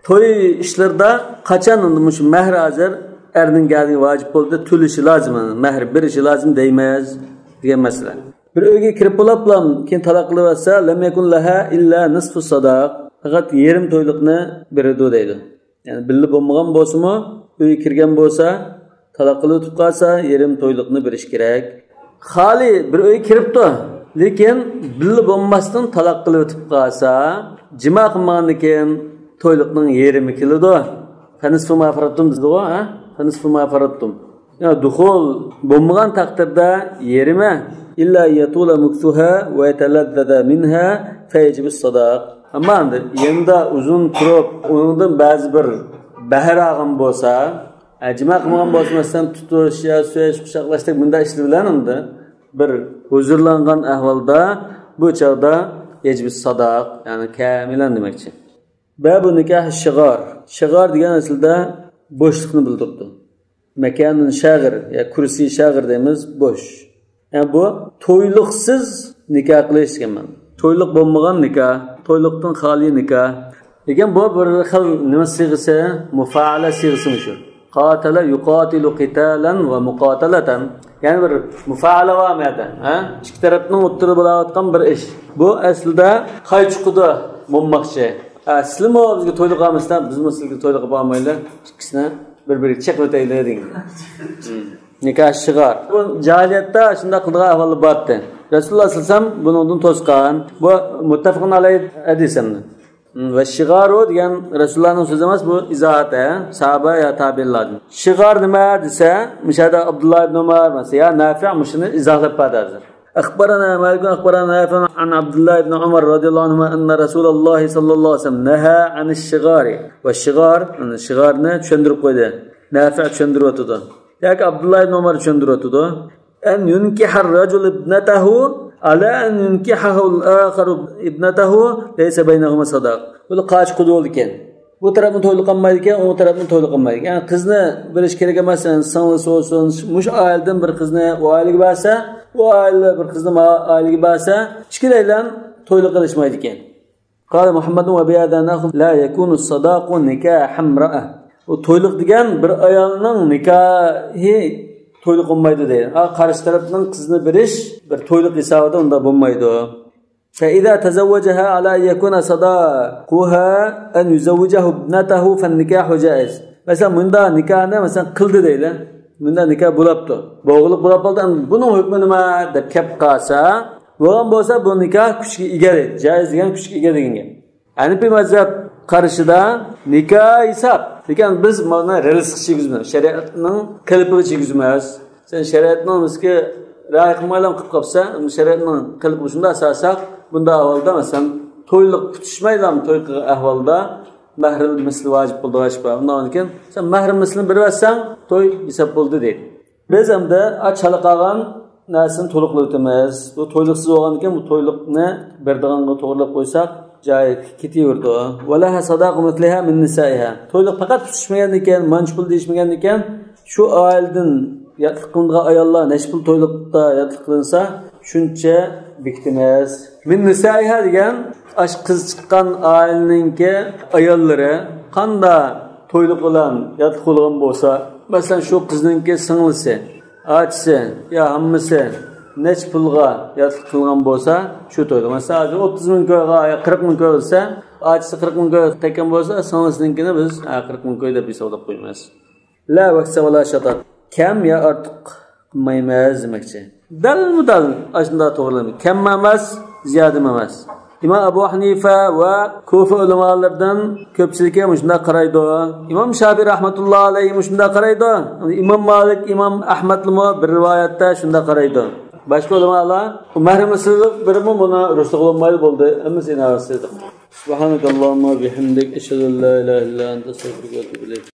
توي ئىشلىرىدا قاچان ئەمدى مۇشۇ مەھرى ھازىر ئەرنىڭ گەدىگە ۋاجىپ بولدى، تۆلىشى لازىم، مەھرى بېرىشى لازىم دەيمىز دېگەن مەسىلە. بىر ئۆيگە كىرىپ بولاپلا كېيىن تالاق قىلىۋەتسە، لەم يەكۇن لەھا ئىللا نىسفۇ ساداق، پەقەت يېرىم تويلۇقنى بېرىدۇ دەيدۇ. يەنى بىللە بولمىغان بولسىمۇ، ئۆيگە كىرگەن بولسا، تالاق قىلىۋېتىپ قالسا، يېرىم تويلۇقنى بېرىش كېرەك. خالىي بىر ئۆيگە كىرىپتۇ، لېكىن بىللە بولماستىن تالاق قىلىۋېتىپ قالسا، جىما قىلمىغاندىن كېيىن تويلۇقنىڭ يېرىمى كېلىدۇ. فنصف ما فرضتم دېدىغۇ، ھە؟ فنصف ما فرضتم. يا دۇخۇل بولمىغان تەقدىردە يېرىمى. إلا يطول مكثها ويتلذذ منها فيجب الصداق. ئەمما ئەمدى يېنىدا ئۇزۇن تۇرۇپ، ئۇنىڭدىن بەزى بىر بەھرە ئالغان بولسا، ئە، جىما قىلمىغان بولسا، مەسىلەن، تۇتۇش يا سۆيۈش، قۇچاقلاشتەك مۇنداق ئىشلار بىلەن ئەمدى بىر ھۇزۇرلانغان ئەھۋالدا بۇ چاغدا يەجىبۇ ساداق، يەنى كامىلەن دېمەكچى. بابۇ نىكاھ شىغار. شىغار دېگەن ئەسلىدە بوشلۇقنى بىلدۈرىدۇ. مەكانۇن شاغىر يا كۇرسى شاغىر دەيمىز، بوش. يەنى بۇ تويلۇقسىز نىكاھ قىلىش دېگەن مەن. تويلۇق بولمىغان نىكاھ، تويلۇقتىن خالىي نىكاھ. لېكىن بۇ بىر خىل نېمە سىيغىسى؟ مۇپائەلە سىيغىسىمۇ شۇ. قاتەلە يۇقاتىلۇ قىتالەن ۋە مۇقاتەلەتەن. يەنى بىر مۇپائەلە بار مۇ يەردە، ھە؟ ئىككى تەرەپنىڭ ئوتتۇرىدا بولاۋاتقان بىر ئىش. بۇ ئەسلىدە قاي چوققىدا بولماقچى. ھە، سىلىمۇ بىزگە تويلۇق ئالمىسىلەر، بىزمۇ سىلىگە تويلۇق ئاپارمايلى. ئىككىسىنى بىر-بىرىگە چېقىۋېتەيلى دېگەن. نىكاھ شىغار. بۇ جاھىلىيەتتە شۇنداق قىلىدىغان ئەھۋاللار بارتى. رەسۇلۇللاھ سەللەللاھۇ ئەلەيھى ۋەسەللەم بۇنىڭدىن توسقان. بۇ مۇتتەپىقۇن ئەلەيھى ھەدىس ئەمدى. ۋە شىغارۇ دېگەن رەسۇلۇللاھنىڭ سۆزى ئەمەس، بۇ ئىزاھات، ھە؟ ساھابە يا تابىئىنلاردىن. شىغار نېمە دېسە، مۇشۇ يەردە ئابدۇللا ئىبن ئۇمار، مەسىلەن، يا نافىئ مۇشۇنى ئىزاھلاپ بەردى ھازىر. أخبرنا مالك أخبرنا نافع عن عبد الله بن عمر رضي الله عنهما أن رسول الله صلى الله عليه وسلم نهى عن الشغار. ۋە شىغار، يەنى شىغارنى چۈشەندۈرۈپ قويدى. نافىئ چۈشەندۈرۈۋاتىدۇ. ياكى ئابدۇللا ئىبن ئۇمار چۈشەندۈرۈۋاتىدۇ. أن ينكح الرجل ابنته على أن ينكحه الآخر ابنته ليس بينهما صداق. بۇ قاچا قۇدۇ بولىدىكەن. بۇ تەرەپمۇ تويلۇق قىلمايدىكەن، ئۇ تەرەپمۇ تويلۇق قىلمايدىكەن. يەنى قىزنى بېرىش كېرەك ئەمەس، يەنى سىڭلىسى بولسۇن، مۇشۇ ئائىلىدىن بىر قىزنى ئۇ ئائىلىگە بەرسە، ئۇ ئائىلە بىر قىزنى ما ئائىلىگە بەرسە، ئىككىلەيلەن تويلۇق قىلىشمايدىكەن. قال محمد وبهذا نأخذ لا يكون الصداق نكاح امرأة. بۇ تويلۇق دېگەن بىر ئايالنىڭ نىكاھى تويلۇق بولمايدۇ دەيدۇ. ھا، قارشى تەرەپنىڭ قىزىنى بېرىش بىر تويلۇق ھېسابىدا ئۇنداق بولمايدۇ. فإذا تزوجها على أن يكون صداقها أن يزوجه ابنته فالنكاح جائز. مەسىلەن، مۇنداق نىكاھنى، مەسىلەن، قىلدى دەيلى. مۇنداق نىكاھ بولاپتۇ. بولغۇلۇق بولاپ قالدى. ئەمدى بۇنىڭ ھۆكمى نېمە دەپ كەپ قالسا، بولغان بولسا بۇ نىكاھ كۈچكە ئىگە دەيدۇ. جائىز دېگەن كۈچكە ئىگە دېگەن گەپ. ھەنىپىي مەزھەپ قارىشىدا نىكاھ ھېساب. لېكىن بىز مانا رېلىسقا چىگىزمەيمىز، شەرىئەتنىڭ قېلىپىغا چىگىزمەيمىز. سەن شەرىئەتنىڭ بىزگە رىئايە قىلمايلا قىلىپ قاپسەن، شەرىئەتنىڭ قېلىپىغا شۇنداق سالساق، بۇنداق ئەھۋالدا، مەسىلەن، تويلۇق پۈتۈشمەيلا توي قىلغان ئەھۋالدا مەھرىل مىسلى ۋاجىپ بولىدىغان ئىش بار. ئۇنداق ئىكەن، سەن مەھرىل مىسلىنى بېرىۋەتسەڭ، توي ھېساب بولدى دەيدۇ. بىز ئەمدى ئا چالا قالغان نەرسىنى تولۇقلاۋېتىمىز. بۇ تويلۇقسىز بولغاندىكىن، بۇ تويلۇقنى بېرىدىغانغا توغرىلاپ قويساق، جايىغا كېتىۋېرىدۇ. ولها صداق مثلها من نسائها. تويلۇق پەقەت پۈتۈشمىگەندىكىن، مانچە پۇل دېيىشمىگەندىكىن، شۇ ئائىلىدىن ياتلىق قىلىنىدىغان ئاياللار نەچچە پۇل تويلۇقتا ياتلىق قىلىنسا، شۇنچە بېكىتىمىز. من نسائها دېگەن ئاشۇ قىز چىققان ئائىلىنىڭكى ئاياللىرى قاندا تويلۇق بىلەن ياتلىق بولغان بولسا، مەسىلەن، شۇ قىزنىڭكى سىڭلىسى، ئاچىسى يا ھاممىسى نەچچە پۇلغا ياتلىق قىلغان بولسا، شۇ تويلۇق. مەسىلەن، ھازىر ئوتتۇز مىڭ كويغا يا قىرىق مىڭ كوي دېسە، ئاچىسى قىرىق مىڭ كوي تەككەن بولسا، سىڭلىسىنىڭكىنى بىز، ھە، قىرىق مىڭ كوي دەپ ھېسابلاپ قويىمىز. لا ئەكسەر ۋە لا شەتات. كەم يا ئارتۇق قىلمايمىز دېمەكچى. دەلمۇدەل ئاشۇنداق توغرىلىمايدۇ. كەممۇ ئەمەس، زىيادىمۇ ئەمەس. ئىمام ئەبۇ ھەنىفە ۋە كۇفا ئۆلىمالىرىدىن كۆپچىلىكى مۇشۇنداق قارايدۇ. ئىمام شافىئى رەھمەتۇللا ئەلەيھى مۇشۇنداق قارايدۇ. ئىمام مالىك، ئىمام ئەھمەدمۇ بىر رىۋايەتتە شۇنداق قارايدۇ. باشقا ئۆلىمالار، بۇ مەھرىمى سىزىپ بىرمۇ بۇنى رۇخسەت قىلمايدۇ، بولدى. ھەممىسى ئىناۋەتسىزلىك. سۇبھانەكاللاھۇممە بىھەمدىك، ئەشھەدۇ ئەللا ئىلاھە ئىللا ئەنتە، ئەستەغفىرۇكە ۋە ئەتۇبۇ ئىلەيك.